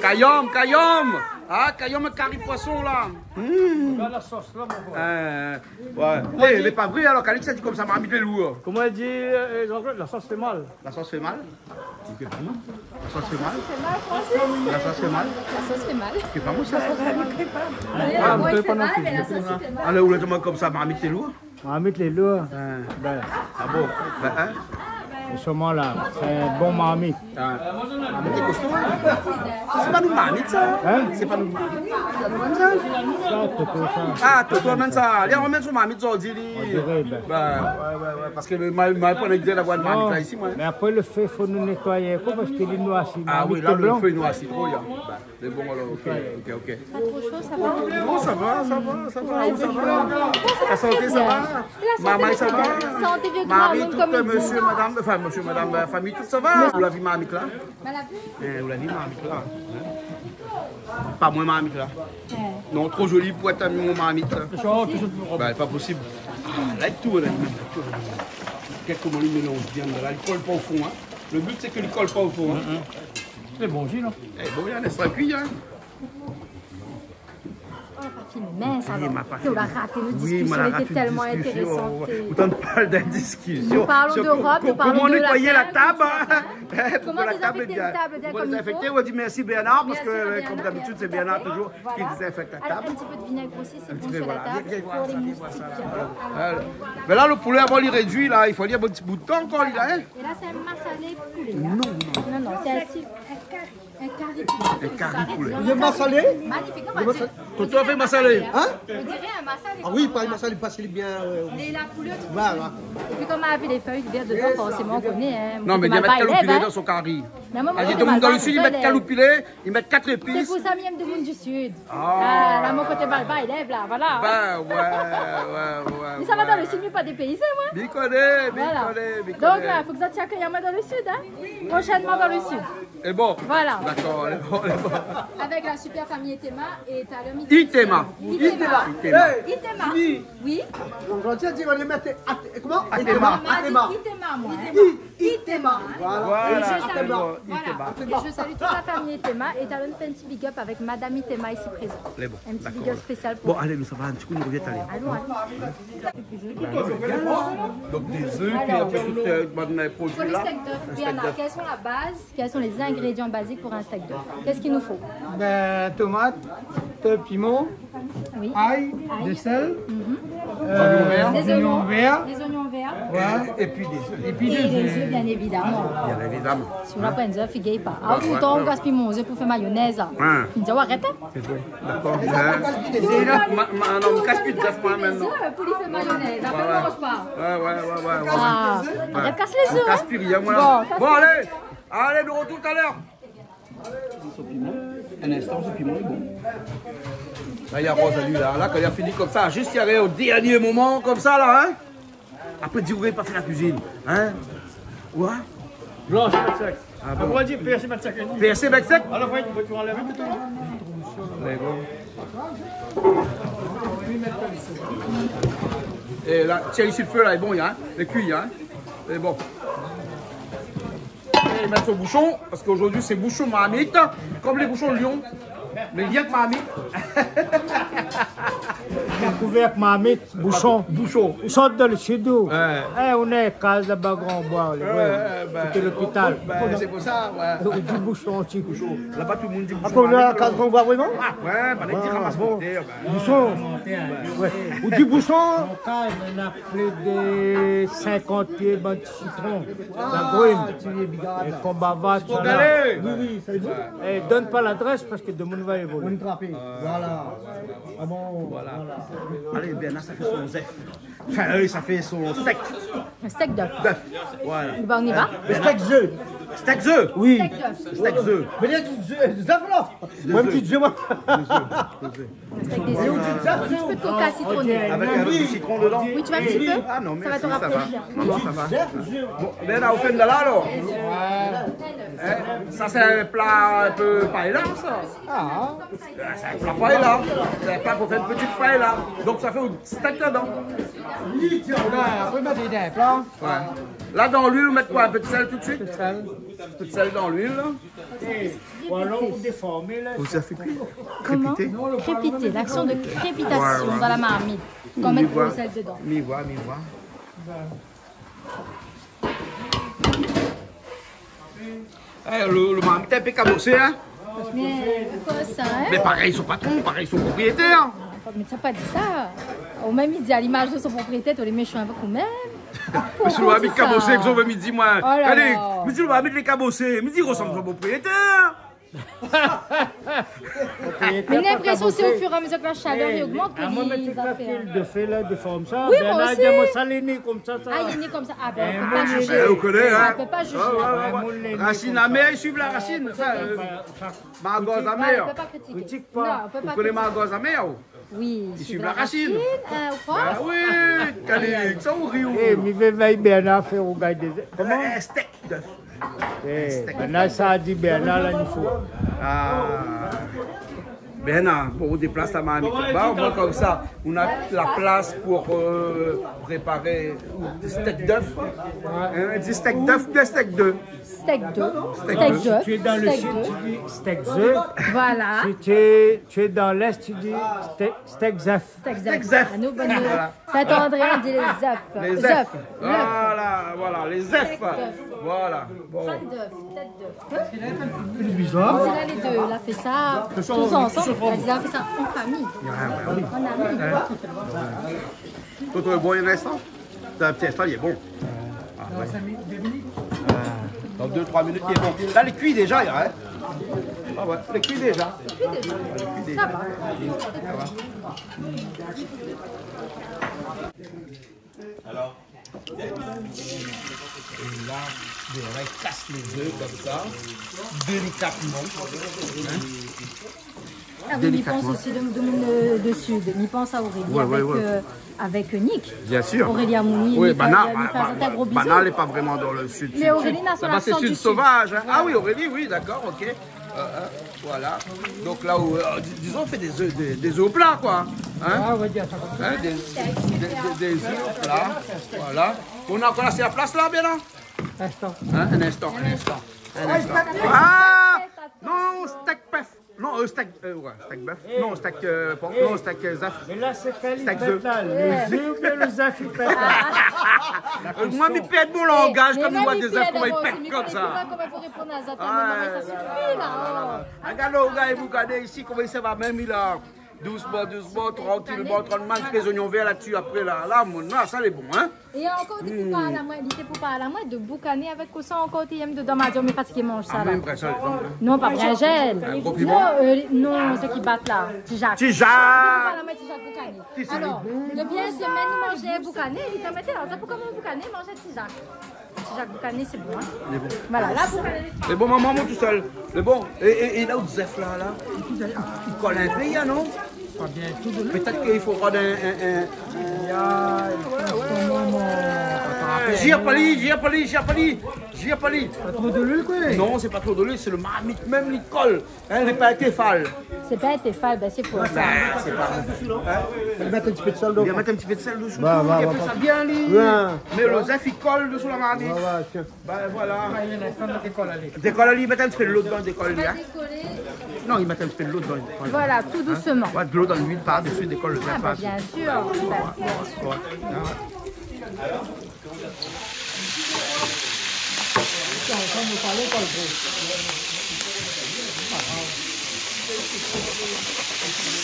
Kayom, kayom. Ah, kayom, kari poison, la. Hmm. Regarde la sauce, là, mon gars. Euh, ouais. Eh, lé pa vré, alor, Calix la di konmsa, marmit lé lour. Koman i di, euh, Jean-Claude, la sauce fait mal. La sauce fait mal ? Ou koné pa, non ? La sauce fait mal ? La sauce fait mal, Francis ? La sauce fait mal ? La sauce fait mal. Ou koné pa, moin, sa ? Ah, moin, mi koné pa non pli. Alor, ou la di amoin konmsa, marmit lé lour ? Marmit lé lour. In. Bin. Ah bon ? Bin, in ? É sirman la, sé in bon marmit. Ah. Marmit lé kosto, in ? Sé pa nout marmit, sa ? In ? Sé pa nout marmit, sa ? Sa, Toto, sa. Ah, Toto, amenn sa. Alé, amenn son marmit, sa, di li. On dirait, bin. Bin, ouais, ouais, ouais. Parske moin, moin, moin la pran lidi d'avoir in marmit la isi, moin. Non, mé apré lo fé, fo nou nétoiy, koi, parske li noirsi. Ah oui, la, lo fé i noirsi tro, ya. Bin, lé bon, alor, ok, ok, ok. Pas trop chaud, ça va ? Non, sa va, sa va, sa va. Ouais, ou, sa va ? La santé, sa va ? La santé, marmay, sa va ? Santé, vieux grand, mari, tout, konm i di. Monsieur, madame, enfin, monsieur, madame, la famille, tout, sa va ? Ou la vi marmit la ? Mal à vue. Eh, ou la vi marmit la ? In ? Pa moin, marmit la. Ouais. Non, tro zoli pou èt mon marmit la. Toujour, toujour. Bin, pa posib. Ah, la, li tourn, la, li tourn. Gard koman li mélanz bien la, li kol pa o fon, in. Le but, sé ke li kol pa o fon, in. Mm, mm. Lé bon, Gilles, non ? Eh, bon, néna sa kui, in. Oh, la parti mins, alor. Oui, ma parti. Ou la rat in diskision, lété tèlman intérésant. Oui, ma rat in diskision, ouais. Ou antann parl d'in diskision. Nous parlons d'Europe, nous parlons de la terre, et cetera. Sur co-, co-, koman nou nétoiy la tab, in. Hein ? Comment désinfecter une table bien comme il faut. Koman désinfèkté, ou di mèrsi Bernard, parske, euh, konm dabitid, sé Bernard toujour ki désinfèk la tab. Tout à fait. Voilà. Allez, un petit peu de vinaigre aussi, c'est bon sur la table, pour les moustiques. Allez, viens voir, viens voir ça, viens voir. Voilà. Mé la, lo poulé, avan li rédui, la, i fo ali in bon ti bout d'tan ankor, li, la, in. Et là, c'est un massalé poulet, hein. Non, non. Non, non, c'est un, un kari poulé. In kari poulé. Lo massalé ? Magnifique, non, on va dire, Toto la fé massalé. Hein ? On dirait un massalé. Ah oui, pa massalé, parske lé bien, euh, lé la koulèr, tout. Voilà. Et puis, comme on a vu les feuilles vertes dedans, forcément, on connaît, hein. Non, mé li mèt kaloupilé dan son kari. Mé moin, moin, moin, li mèt kaloupilé, li mèt kat zépis. C'est pour ça, mi èm demoun du Sud. Ah. Ah, la, mon koté malbar i lèv la, voilà. Bin, ouais, ouais, ouais. Mé sa va dan le Sud, mé pa dépaysé, moin. Mi koné, mi koné, mi koné. Voilà. Donc, euh, fo ke zot i akéy amoin dan le Sud, hein. Prochainement dans le Sud. É bon. Voilà. Dakor, lé bon, lé bon. Avec la super famille Itema et talèr midi. Itema. Itema. Itema. Itema. Oui. Donk, ou la di, ou la mèt At-, koman ? Atema. Atema. Atema, moin, hein. Itema. Voilà. Voilà, et je salue, Itema. Voilà. Et je salue toute la famille Itema et talon fé in ti big up avec Madame Itema ici présente. Lé bon. Un petit big up spécial pour elle. Bon, alé, nou sava in ti kou, nou revien talèr. Allons, allons. Donc des œufs, puis après tout, euh, bann produi la. Alors, pour le steak d'œuf, Bernard, quelles sont la base, quels sont les ingrédients basiques pour un steak d'œuf ? Qu'est-ce qu'il nous faut ? Ben, tomat, piman, oui, ail, ail, de sel, mhm, euh, les oignons verts. Les oignons verts. Ouais. Et, et puis des œufs. Et puis des œufs, bien évidemment. Bien évidemment. Si ou la pran zèf, i gingn pa. Ah, ouais, ou gaspiy mon zèf pou fé mayonèz. Ouais. Ou di, arèt, hein. C'est vrai. D'accord. Hein ? Ma, ma, non, mi kas pi zèf, moin, mintnan. Zèf pou li fé mayonèz. Apré, ouais, ou manz pa. Ouais, ouais, ouais, ouais, ouais. Ah, arèt kas lé zèf, hein. Mi kas pi rien, moin. Bon, kas pi rien. Bon, alé. Alé, nou artrouv talèr. Son piman. In instan, son piman lé bon. La, i aroz ali la. La, kan li la fini konmsa, zis i ariv o dernié moman konmsa la, hein. Apré, di, ou la pa fé la kuizine, hein ? Oué ? Blansh, pa d'sèk. Ah bon ? Apré, ou di pèrsé, pa d'sèk. Pèrsé, pa d'sèk ? Alor, fo, fo ou anlèv in pé. Lé bon. É la, tienbo isi lo fé la, lé bon, hein ? Lé kui, hein ? Lé bon. É mèt son boushon, parske zordi sé boushon marmit, konm lé boushon Lyon, mé rienk marmit. Kouverk marmit, boushon. Boushon. Ou sort dan lo sid, ou ? Ouais. É, ou néna kaz laba, Gran Boi, lé vré. Ouais, ben, koté lopital. Ben, sé pou sa, ouais. Ou di boushon osi. Boushon. Laba, tout lo moun i di boushon. Ah, konm la kaz Gran Boi, vréman ? Ouais, ben, i di ramas mon tèr, ben. Boushon. Ouais. Ou di boushon. Mon kaz, néna plis de sinkant pié, bann sitron. Ah, la grine. Ti bigard. É konm bava, sitron galé. Oui, oui, sa lé bon. É, donn pa ladrès parske demoun va évolé. Ou va trapé. Voilà. Ah bon, voilà. Alé, Bernard, sa fé son zèf. Anfin, euh, sa fé son stèk. Stèk d'œuf. D'œuf. Voilà. Bin, on y va. Hein, Bernard. Stèk zèf. Stèk zèf. Oui. Stèk d'œuf. Stèk zèf. Mé néna dé zèf, zèf, non ? Dé zèf. Moin, mi di zèf, moin. Dé zèf, dé zèf. Stèk d'œuf. É ou di zèf, zèf. In ti pé koka sitroné. Avèk in pé sitron dedan. Oui, tu veux un petit peu ? Ah non, mèrsi, sa va. Non, non, sa va. Zèf, zèf. Bon, bin la, ou fé in dala, alor. Ouais. Hein, sa, sé in pla in pé paella, sa. Ah. Sé in pla paella. Sé in pla pou fé in ti paella. Donk, sa fé in stèk dedan. Voilà, apré, mèt dan in pla. Ouais. La, dan luil, ou mèt koi ? In pé d'sèl tout de suite ? In pé d'sèl. In pé d'sèl dan luil. Voilà, ou déform la. Ou sa fé kui ? Comment ? Crépiter. Crépiter, l'action de crépitation dans la marmite, quand on met trop de sel dedans. Mi voi, mi voi. Eh, lo, lo marmit lé in pé kabosé, hein ? Mé poukosa, hein ? Mé parèy son patron, parèy son propriétèr. Ah, mé ou la pa di sa. Ou mèm, i di a limaz de son propriétèr, ou lé méshan avèk ou mèm. Mé si lo marmit kabosé, kosa ou vé mi di, moin. Oh là là. Alé, mi di lo marmit lé kabosé, mi di i resanm son propriétèr. Mé mi na linprésion, sé o fur é a mezir ke la shalèr i ogmant ke li va fé. Mé amoin, mèt tout la fil de fé la, déform sa. Oui, moin osi. Bin la, di amoin sa lé né konmsa, sa. Ah, lé né konmsa. Ah bin, ou pé pa jijé. Eh, ou koné, hein ? Ah, ou pé pa jijé. Ouais, ouais, ouais, ouais. Rasine amèr, i suiv la rasine, sa, euh, margoz amèr. Ou pé pa kritizé. Kritik pa. Non, ou pé pa kritizé. Ou koné margoz amèr, ou ? Oui, i suiv la rasine. Rasine, euh, ou koi ? Bin oui, Kalik, sa ou ri, ou. Eh, mi vé vèy Bernard fé rougay dé zèf. Koman ? Eh, stèk d'œuf. Eh, stèk d'œuf. Bernard, sa di Bernard, la, i fo. Ah. Bernard, bon, ou déplas la marmit laba, omoin konmsa, ou na la plas pou, euh, préparé stèk d'œuf. Hein, di stèk d'œuf, bien stèk d'œuf. Stèk d'œuf. Stèk d'œuf. Si tu es dans le sud, tu dis stèk zèf. Voilà. Si tu es, tu es dans l'est, tu dis stèk, stèk zèf. Stèk zèf. Stèk zèf. Anou, bin, nou, Saint-André, on dit les zèf. Les zèf. Zèf. Voilà, voilà, les zèf. Stèk d'œuf. Voilà. Bon. Crâne d'œuf, tête d'œuf. Lé bizar. Sé la, lé dé la fé sa tous ensemble. La fé sa an famiy. Ah, bah oui. An ami. Hein ? Tout le bon, i rès, hein ? Sa, tiens, sa, lé bon. Ah, ouais. Ah, dan dé, troi minit, lé bon. La, lé kui déza, la, hein ? Ah ouais, lé kui déza. Lé kui déza. Sa va. Sa va. Alors, é la, mi vas kas lé zèf konmsa, délikatman. Hein ? Ah oui, mi pans osi de, de, de, de sud. Mi pans a Aurélie avèk, euh, avèk Nick. Bien sûr. Aurélie Amouni, Nick, banna, euh, mi fé banna, in gro bizou. Banna lé pa vréman dan le sud, sud, sud. Mé Aurélie na son aksan du sud. Laba, sé sud sovaz, hein. Ah oui, Aurélie, oui, d'accord, ok. Euh, euh, voilà. Donk la, ou, euh, di-, dizon, ou fé dé zèf, dé, dé zèf o pla, koi. Hein ? Ah, on va dire ça comme ça. Hein, dé, dé, dé, dé zèf o pla. Voilà. Ou na ankor la, sé la plas la, bien la ? Instan. Hein, un instant, un instant. Un instant. Ah, non, steak bœuf. Non, euh, steak, euh, ouais, steak bœuf. Non, steak, euh, porc. Non, steak, euh, zèf. Mé la, sé kèl i pèt la, lo zèf oubien lo zèf i pèt la ? Euh, moin, mi pèrd mon langaz kan mi voi dé zèf, koman i pèt konmsa. Mé moin, mi pèrd avans, mé koman i pèt konmsa. Koman i pé répond a sa, ah, mé sa sifi la, oh. Regard lo gars, i boukané isi, koman i sava mèm, li la. Dousman, dousman, trankilman, trant mal, fé zonion vèr la dsi apré la. La, mon, la, sa lé bon, hein. É ankor, li té pou parl amoin, li té pou parl amoin de boukané avèk kosa ankor té i èm dedan, ma di, oh, mé fatigé manz sa la. Ah, mèm pa sa, non. Non, pa brinzèl. Un gros piment. Non, euh, non, sak i bat la. Ti Jak. Ti Jak. Li té pou parl amoin Ti Jak boukané. Alor, dopi in semèn nou manz boukané, li té mèt la, pou koman boukané, manz Ti Jak. Ti Jak boukané, sé bon, hein. Lé bon. Voilà, la boukané. Lé bon, momon, mon tousèl. Lé bon. É, é, é la, out zèf la, la, i kol in pé, non ? Pa bien ditou. Pétèt k'i fo pran in, in, in... Zir pa li, zir pa li, zir pa li, zir pa li. Pa tro de luil, koi. Non, sé pa tro de luil, sé lo marmit mèm, li kol. Hein, lé pa in Tefal. Sé pa in Tefal, bin sé pou sa. Bin, sé pa, hein ? Ou mèt in ti pé de sèl dedan. Ou mèt in ti pé de sèl désou. Mé lo zèf i kol désou la marmit. Ouais, ouais, tiens. Bin voilà. Dékol ali. Dékol ali, mèt in ti pé dolo dedan, dékol ali, hein. Non, i mèt in ti pé dolo dedan. Voilà, tout dousman. Ouais, dolo dan luil par désou, dékol lo zèf. Ah, bin, bien sir. Bin, bien sir. Ouais, ouais.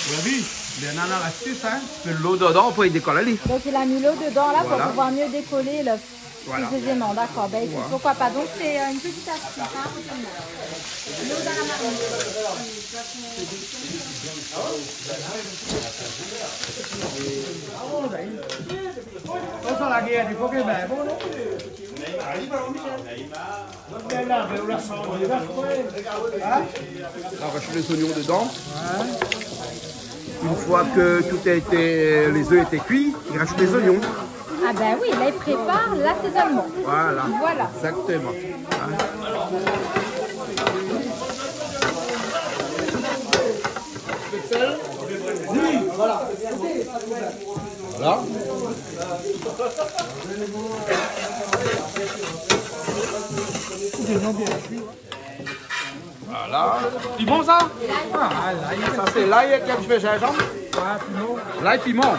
Ou la vi, Bernard la lastis, hein. Mèt dolo dedan pou dékol ali. Donk, li la mèt dolo dedan la pou pouvoir myé dékol lo zèf. Voilà. Pli ézéman, dakor. Bin, ékout, poukoi pa. Donk, sé, euh, in ti astis, hein. Dolo dan la marmit. Sa la gèr, i fo ke, bin, bon, non ? Hein ? Rajoute les oignons dedans. Ouais. Une fois que tout a été, les œufs étaient cuits, il rajoute les oignons. Ah ben oui, là, il prépare l'assaisonnement. Voilà. Voilà. Exactement. Hein ? Voilà. Voilà. Piman sa ? Ah, lay. Sa sé lay èk in ti pé zinzanm. Ah, piman. Lay, piman.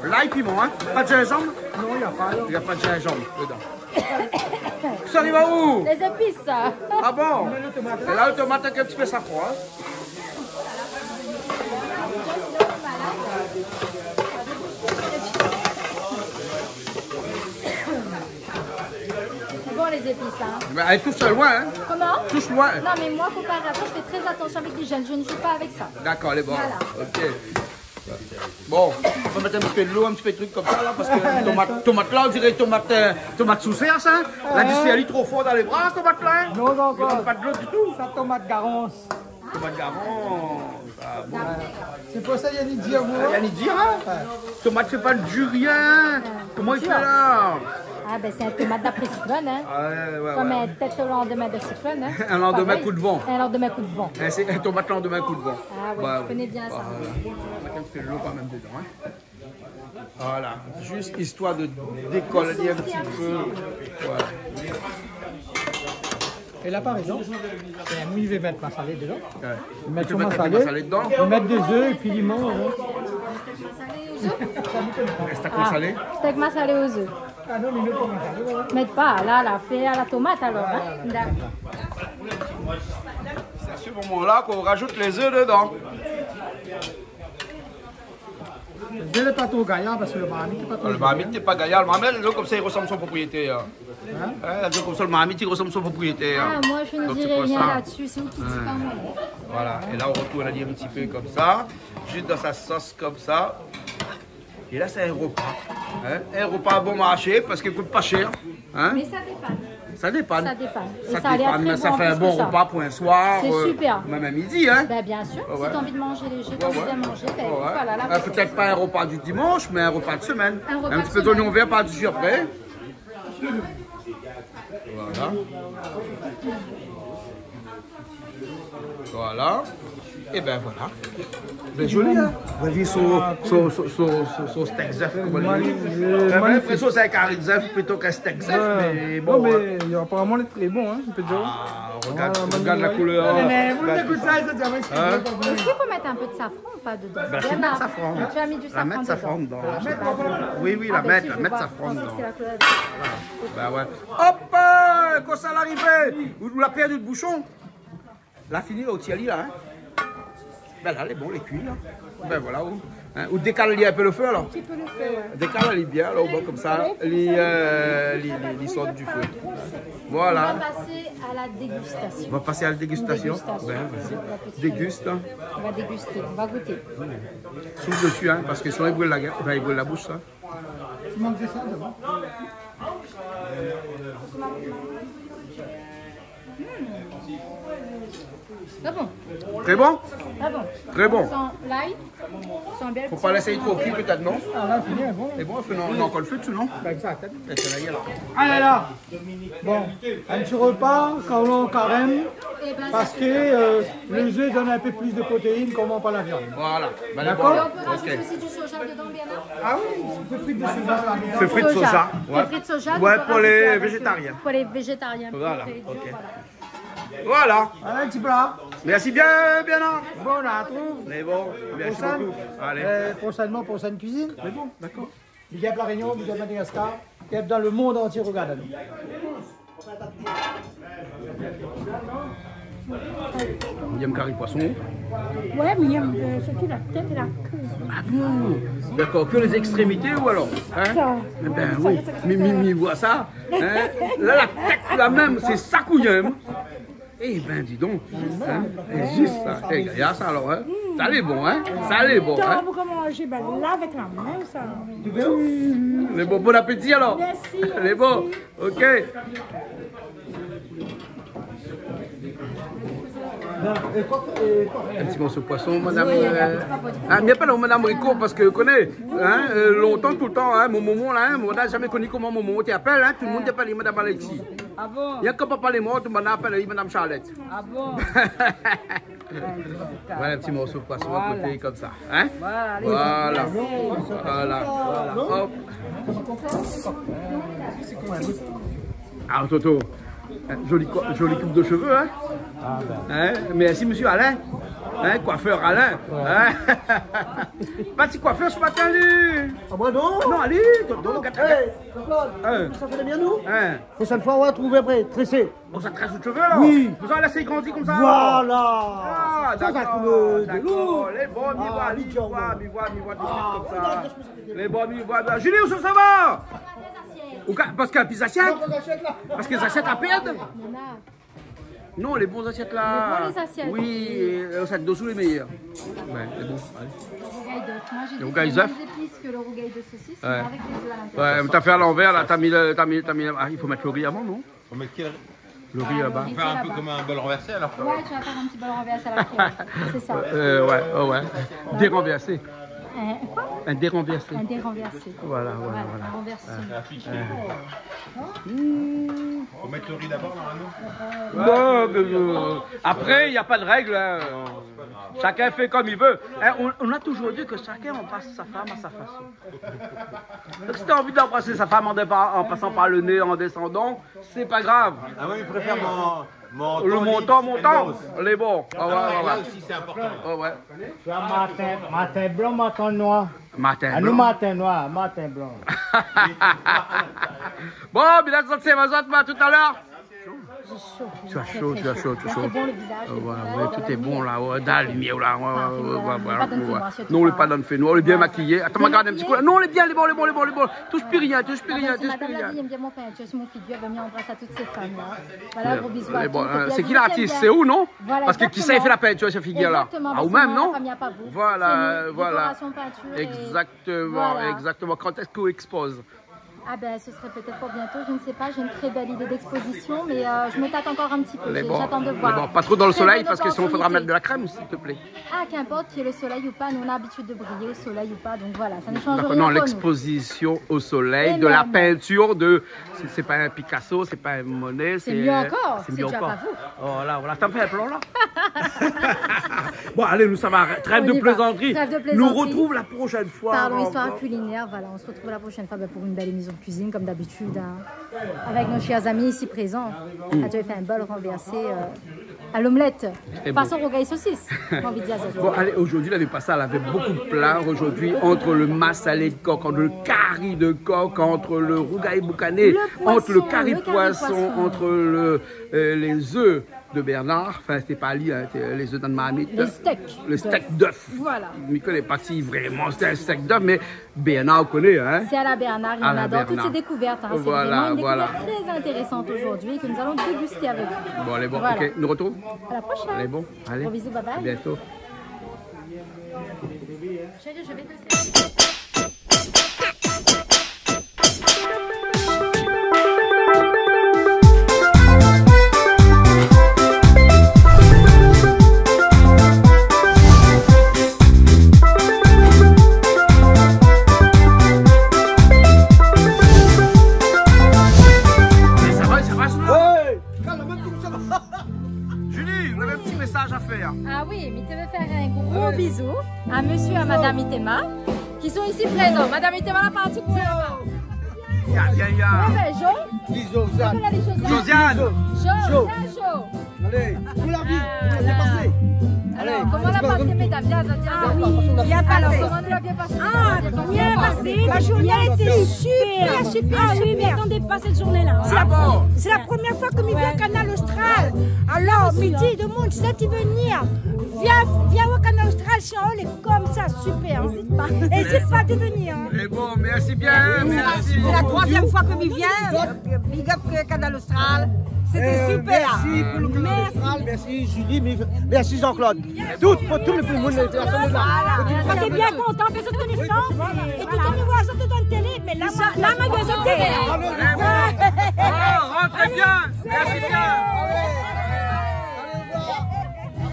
Lay, piman, hein. Pa de zinzanm ? Non, na pa, non. Na pa de zinzanm dedan. Sa i ariv aou ? Lé zépis, sa. Ah bon ? É la, lo tomat èk in ti pé safran, hein. Bon, les épices, hein. Mé alé toush loin, hein. Comment ? Toush loin. Non, mais moi, faut pas rater, je fais très attention avec les jeunes, je ne joue pas avec ça. Dakor, lé bon. Voilà. Ok. Bon, nou va mèt in ti pé dolo, in ti pé trik konmsa la, parske tomat, tomat la, on diré tomat, euh, tomat sou sèr sa. La, di si èl lé tro for dan lé bra, tomat la, hein. Non, non, i rann pa dolo ditou. Sa tomat garance. Tomat garance. Ah bon. Sé pou sa, Yannick di amoin. Yannick di, hein. Ouais. Tomat fé pa d'ri, hein. Koman i fé la ? Ah ben, sé in tomat d'apré siklone, hein. Ah ouais, ouais, ouais. Konm in tèt o landmin de siklone, hein. In landmin kou d'van. Parèy. In landmin kou d'van. Hein, sé in tomat landmin kou d'van. Ah ouais, tu connais bien ça. Voilà. Mèt in ti pé dolo kan mèm dedan, hein. Voilà. Zis istoir de dékol ali in ti pé. Voilà. É la, par égzanp, bin, moin, mi vé mèt masalé dedan. Ouais. Mèt masalé dedan. Mèt dé zèf épi piman, hein. Steak masalé ? Steak masalé o zèf. Ah non, mé nou pa masalé, ouais. Mèt pa, la, la, fé a la tomat, alor, hein. Ouais, ouais. Dakor. Sé a se moman la k'ou rajout lé zèf dedan. Zèf lé pa tro gayar parske lo marmit lé pa tro gayar. Lo marmit lé pa gayar. Lo marmit, lé konmsa, i resanm son propriétèr. Hein ? Hein, lé konmsa, lo marmit i resanm son propriétèr. Ah, moi, je ne dirai rien là-dessus, c'est vous qui dites, pas moi. Donk sé pou sa. Ouais. Voilà. É la, ou retourn ali in ti pé konmsa, zis dan sa sos konmsa. É la, sé in repa. Hein ? In repa bon marshé parske i kout pa shèr. Hein ? Mé sa i dépann. Sa i dépann. Sa i dépann. É sa i dépann, mé sa i fé in bon repa pou in soir, euh, mèm a midi, hein ? Sa i a l'air très bon, je pense que ça. Ben, bien sûr. Ouais, ouais. Si t'as envie de manger léger, t'as envie de bien manger, ben, voilà, la recette. Ouais, ouais. Euh, pétèt pa in repa du dimansh, mé in repa de semèn. Un repas de semaine. In ti pé zoignon vèr par desi apré. Voilà. Voilà. É bin voilà. Lé zoli, in ? Ou la vi son, son, son, son, son, son stèk zèf, koman li lé. Moin, euh, moin, moin, moin, linprésion sé in kari zèf plito k'in stèk zèf, mé bon, non, mé aparaman lé tré bon, in, mi pé dir. Ah, regard, voilà, regard la koulèr. Mé, mé, regard tout sa. Èske i fo mèt in pé de safran ou pa dedan ? Bin, sé bien safran. Tu as mis du safran dedans. La mèt safran dedan. Oui, oui, la mèt, la mèt safran dedan. Ah, ben, si, je vois. Je pensais que c'est la couleur. Voilà. Bin oué. Hop, euh, konmsa larivé. Ou, ou la pèrd out boushon. La fini, la, ou tir ali la, in. Bin la, lé bon, lé kui la. Bin voilà, ou, in, ou dékal ali in pé lo fé alor. In ti pé lo fé, oué. Dékal ali bien la, ou boi konmsa. Oué, li, konmsa. Euh, li, li, li sort du fé. Voilà. On va passer à la dégustation. On va passer à la dégustation. Une dégustation. Bin, vas-y. On va goûter. Déguste, in. On va déguster, on va goûter. Souf dési, in, parske sinon i bril la guèl, anfin, i bril la boush, sa. Tu manges de ça d'abord ? C'est bon. Très bon ? Très bon. Très bon. On sent l'ail, on sent bien le petit piment. Faut pas laisser trop cuire peut-être, non ? Ah, la, c'est bien, bon. C'est bon, on fait, non, on a encore le feu dessus, non ? Bah, exact. Peut-être que là, il y a là. Ah là là. Bon, un petit repas quand on est en carême, parce que, euh, les œufs donnent un peu plus de protéines, comme on parle la viande. Voilà. D'accord ? Et on peut rajouter aussi du soja dedans, Bernard ? Ah oui, un peu de frites de soja, ça va bien. Soja. Des frites soja, on peut rajouter avec, euh, pour les végétariens. Voilà, ok. Voilà. Voilà un petit plat. Merci bien, Bernard. Bon, on retrouve. Mais bon, merci beaucoup. Prochaine, euh, prochainement, prochaine cuisine. Mais bon, d'accord. Big up La Réunion, big up Madagascar, big up dans le monde entier, regarde à nous. Ou yèm kari poisson ? Ouais, mi yèm, euh, surtout la tête et la queue. Ah bon ? D'accord, que les extrémités ou alors ? Hein ? Ça. Eh ben oui, mi, mi, mi voi sa. Hein ? La, la tèt la mèm, sé sa k'ou yèm. Eh ben, dis donc. Hein ? Zis sa. Eh, gayar sa alor, hein ? Sa lé bon, hein ? Sa lé bon, hein ? Tan pou koman manzé, ben, la, avèk la min, sa. Lé bon, bon appétit alor. Merci, lé bon. Merci. Ok. In ti morso poisson, madame, euh, ah, mi apèl aou madame Rico parske, ou koné, hein, euh, lontan, toultan, hein, mon momon la, hein, mon momon la zamé koni koman mon momon té apèl, hein, tout le monde té apèl madame Alexis. Ah bon ? Néna kan papa lé mor, tout le monde apèl madame Charlotte. Ah bon ? Voilà, in ti morso poisson a koté, konmsa, hein ? Voilà, allez, merci. Voilà. Hop. Ah, Toto, hein, jolie co-, jolie coupe de cheveux, hein ? Ah ben. Hein ? Merci, monsieur Alain. Hein, coiffeur Alain. Ouais. Hein ? Pa ti coiffeur ce matin, lui. Ah, moi, non. Non, allez, Toto, non. Regarde, hey, Jean-Claude, hein, sa fé de bien, nou. Hein ? Prochaine fois, on va trouver après, tressé. Bon, sa très out shové la ? Oui. Ou sa lès grandi konmsa ? Voilà. Ah, dakor, dakor. Lé bon, mi voi, mi voi, mi voi, mi voi tout de suite konmsa. Lé bon, mi voi. Julie, ousa sa va ? Ou ka-, parske pi zasièt ? Non, pa zasièt la. Parske zasièt la pèrd ? Non, lé bon zasièt la. Lé bon, lé zasièt. Oui, euh, zasièt dosou lé méyèr. Ouais, lé bon, alé. Lo rougay d'œuf. Moi, j'ai dit qu'il y a moins d'épices que le rougail de saucisse, mais avec les œufs à l'intérieur. Ouais, mé ou la fé a lanvèr la, ou la mi, ou la mi, ou la mi, ah, i fo mèt lo ri avan, non ? Faut mettre quel... Lo ri laba. Ah, lo ri laba. Faire un peu comme un bol renversé, alors. Ouais, tu vas faire un petit bol renversé à la créole. C'est ça. Euh, ouais, ouais, ouais. Dérenversé. Un quoi ? Un dérenversé. Un dérenversé. Voilà, voilà, voilà. Voilà, un renversé. Euh, euh. Faut mettre le riz d'abord, normalement. Non, mais, euh, après, il n'y a pas de règle, hein. Chacun fait comme il veut. Hein, on, on a toujours dit que chacun embrasse sa femme à sa façon. Donc, si t'as envie d'embrasser sa femme en dépa-, en passant par le nez, en descendant, c'est pas grave. Ah oui, il préfère mon, mon tendance. Le montant, montant, lé bon. Ah ouais, ouais, ouais. Là aussi, c'est important. Ouais, ouais. Tu vois, matin, matin blanc, matin noir. Matin blanc. Ah, nous, matin noir, matin blanc. Bon, Bilal, ça, c'est ma zot, à tout à l'heure. J'ai chaud. Tu as chaud, tu as chaud, tu as chaud. Là, c'est bon, le visage, le visage, ouais, ouais, tout est bon, là, ouais, dans la lumière, là, ouais, ouais, ouais, ouais. Parfait, ouais, ouais, ouais. Non, on n'est pas dans le feu noir, surtout. Voilà. Pas dans le feu noir, on est bien maquillé. Attends, regarde un petit coup, là. Bien maquillé. Non, on est bien, on est bon, on est bon, on est bon, on est bon. Touche plus rien, touche plus rien, touche plus rien. Attends, c'est madame la vie, elle aime bien mon peinture, c'est mon fidèle, elle va bien embrasser toutes ces femmes, là. Voilà, gros bisous à toutes. Lé bon, hein, c'est qui l'artiste, c'est où, non ? Voilà, exactement. Parce que qui ça a fait la peinture, cette figure-là ? Exactement, ah, ou même, non ? Parce que moi, la famille à pas vous. Voilà, voilà. C'est une décoration peinture et... Exactement, voilà. Exactement. Quand est-ce qu'on expose ? Ah ben, ce serait peut-être pour bientôt, je ne sais pas, j'ai une très belle idée d'exposition, mais, euh, je me tâte encore un petit peu, j'ai, j'attends de voir. Lé bon. Lé bon. Pas trop dans le soleil, parce que sinon, faudra mettre de la crème, s'il te plaît. Très belle opportunité. Ah, qu'importe, qu'il y ait le soleil ou pas, nous, on a l'habitude de briller au soleil ou pas, donc voilà, ça ne change rien pour nous. D'accord, non, l'exposition au soleil de la peinture de, c'est, c'est pas un Picasso, c'est pas un Monet, c'est, euh, c'est mieux encore, c'est déjà pas vous. Oh là, voilà, t'as fait un plan, là ? Bon, allez, nous, ça va, trêve de plaisanterie. On y va. Trêve de plaisanterie. Nous retrouve la prochaine fois encore. Parlons histoire culinaire, voilà, on se retrouve la prochaine fois, ben, pour une belle émission de cuisine, comme d'habitude, hein, avec nos chers amis ici présents. Mm. Ah, tu avais fait un bol renversé, euh, à l'omelette. C'était bon. Façon rougay sosis, j'ai envie de dire ça. Bon, allez, aujourd'hui, lavé pa sa, lavé beaucoup de plats aujourd'hui, entre le massalé de coq, entre le cari de coq, entre le rougay boucané, entre le cari de poisson, entre le, euh, les œufs de Bernard, enfin, c'était pas lui, hein, c'était les œufs dans le marmite. Les steaks d'œuf. Les steaks d'œuf. Voilà. Mi koné pa si vréman sé in steak d'œuf, mé Bernard, ou koné, hein ? C'est à la Bernard, il y en a dans toutes ces découvertes, hein. À la Bernard. Voilà, voilà. C'est vraiment une découverte très intéressante aujourd'hui que nous allons déguster avec vous. Bon, allez, bon, ok, nous retrouvons. Voilà. À la prochaine. Allez, bon, allez. Gros bisous, bye bye. À bientôt. Chérie, je vais te servir. Hey, calme, même comme ça. Julie, on avait un petit message à faire. Ah oui, mi té vé fé in gro bizou à monsieur, à madame Itema, qui sont ici présents. Madame Itema, la parti pou ou ? Ya, ya, ya. Ouais, ben, Jo. Josiane. Josiane. Jo, Jo. Jo. Allez, vous la vie, vous la passé. Alors, comment la passé, mesdames ? Bien, bien, bien. Ah oui, bien passé. Alors, comment vous l'avez passé ? Ah, bien passé. La journée était super, super, super. Ah oui, mi atann pa cette journée-là. Ah bon ? C'est la première fois que mi vien au Canal Austral. Alors, mi di, demoun, si zot i vé vnir, vien, vien au Canal Austral, si on est comme ça, super. N'hésite pas de venir, hein. Eh bon, merci bien, merci. C'est la troisième fois que mi vien. Big up, euh, Canal Austral. C'était super. Merci pour le Canal Austral, merci Julie, merci Jean-Claude. Tout, pour tout le monde, les personnes là. Voilà. J'étais bien content de faire cette connaissance. Et tout le monde voit ça dans la télé, mais là, maintenant,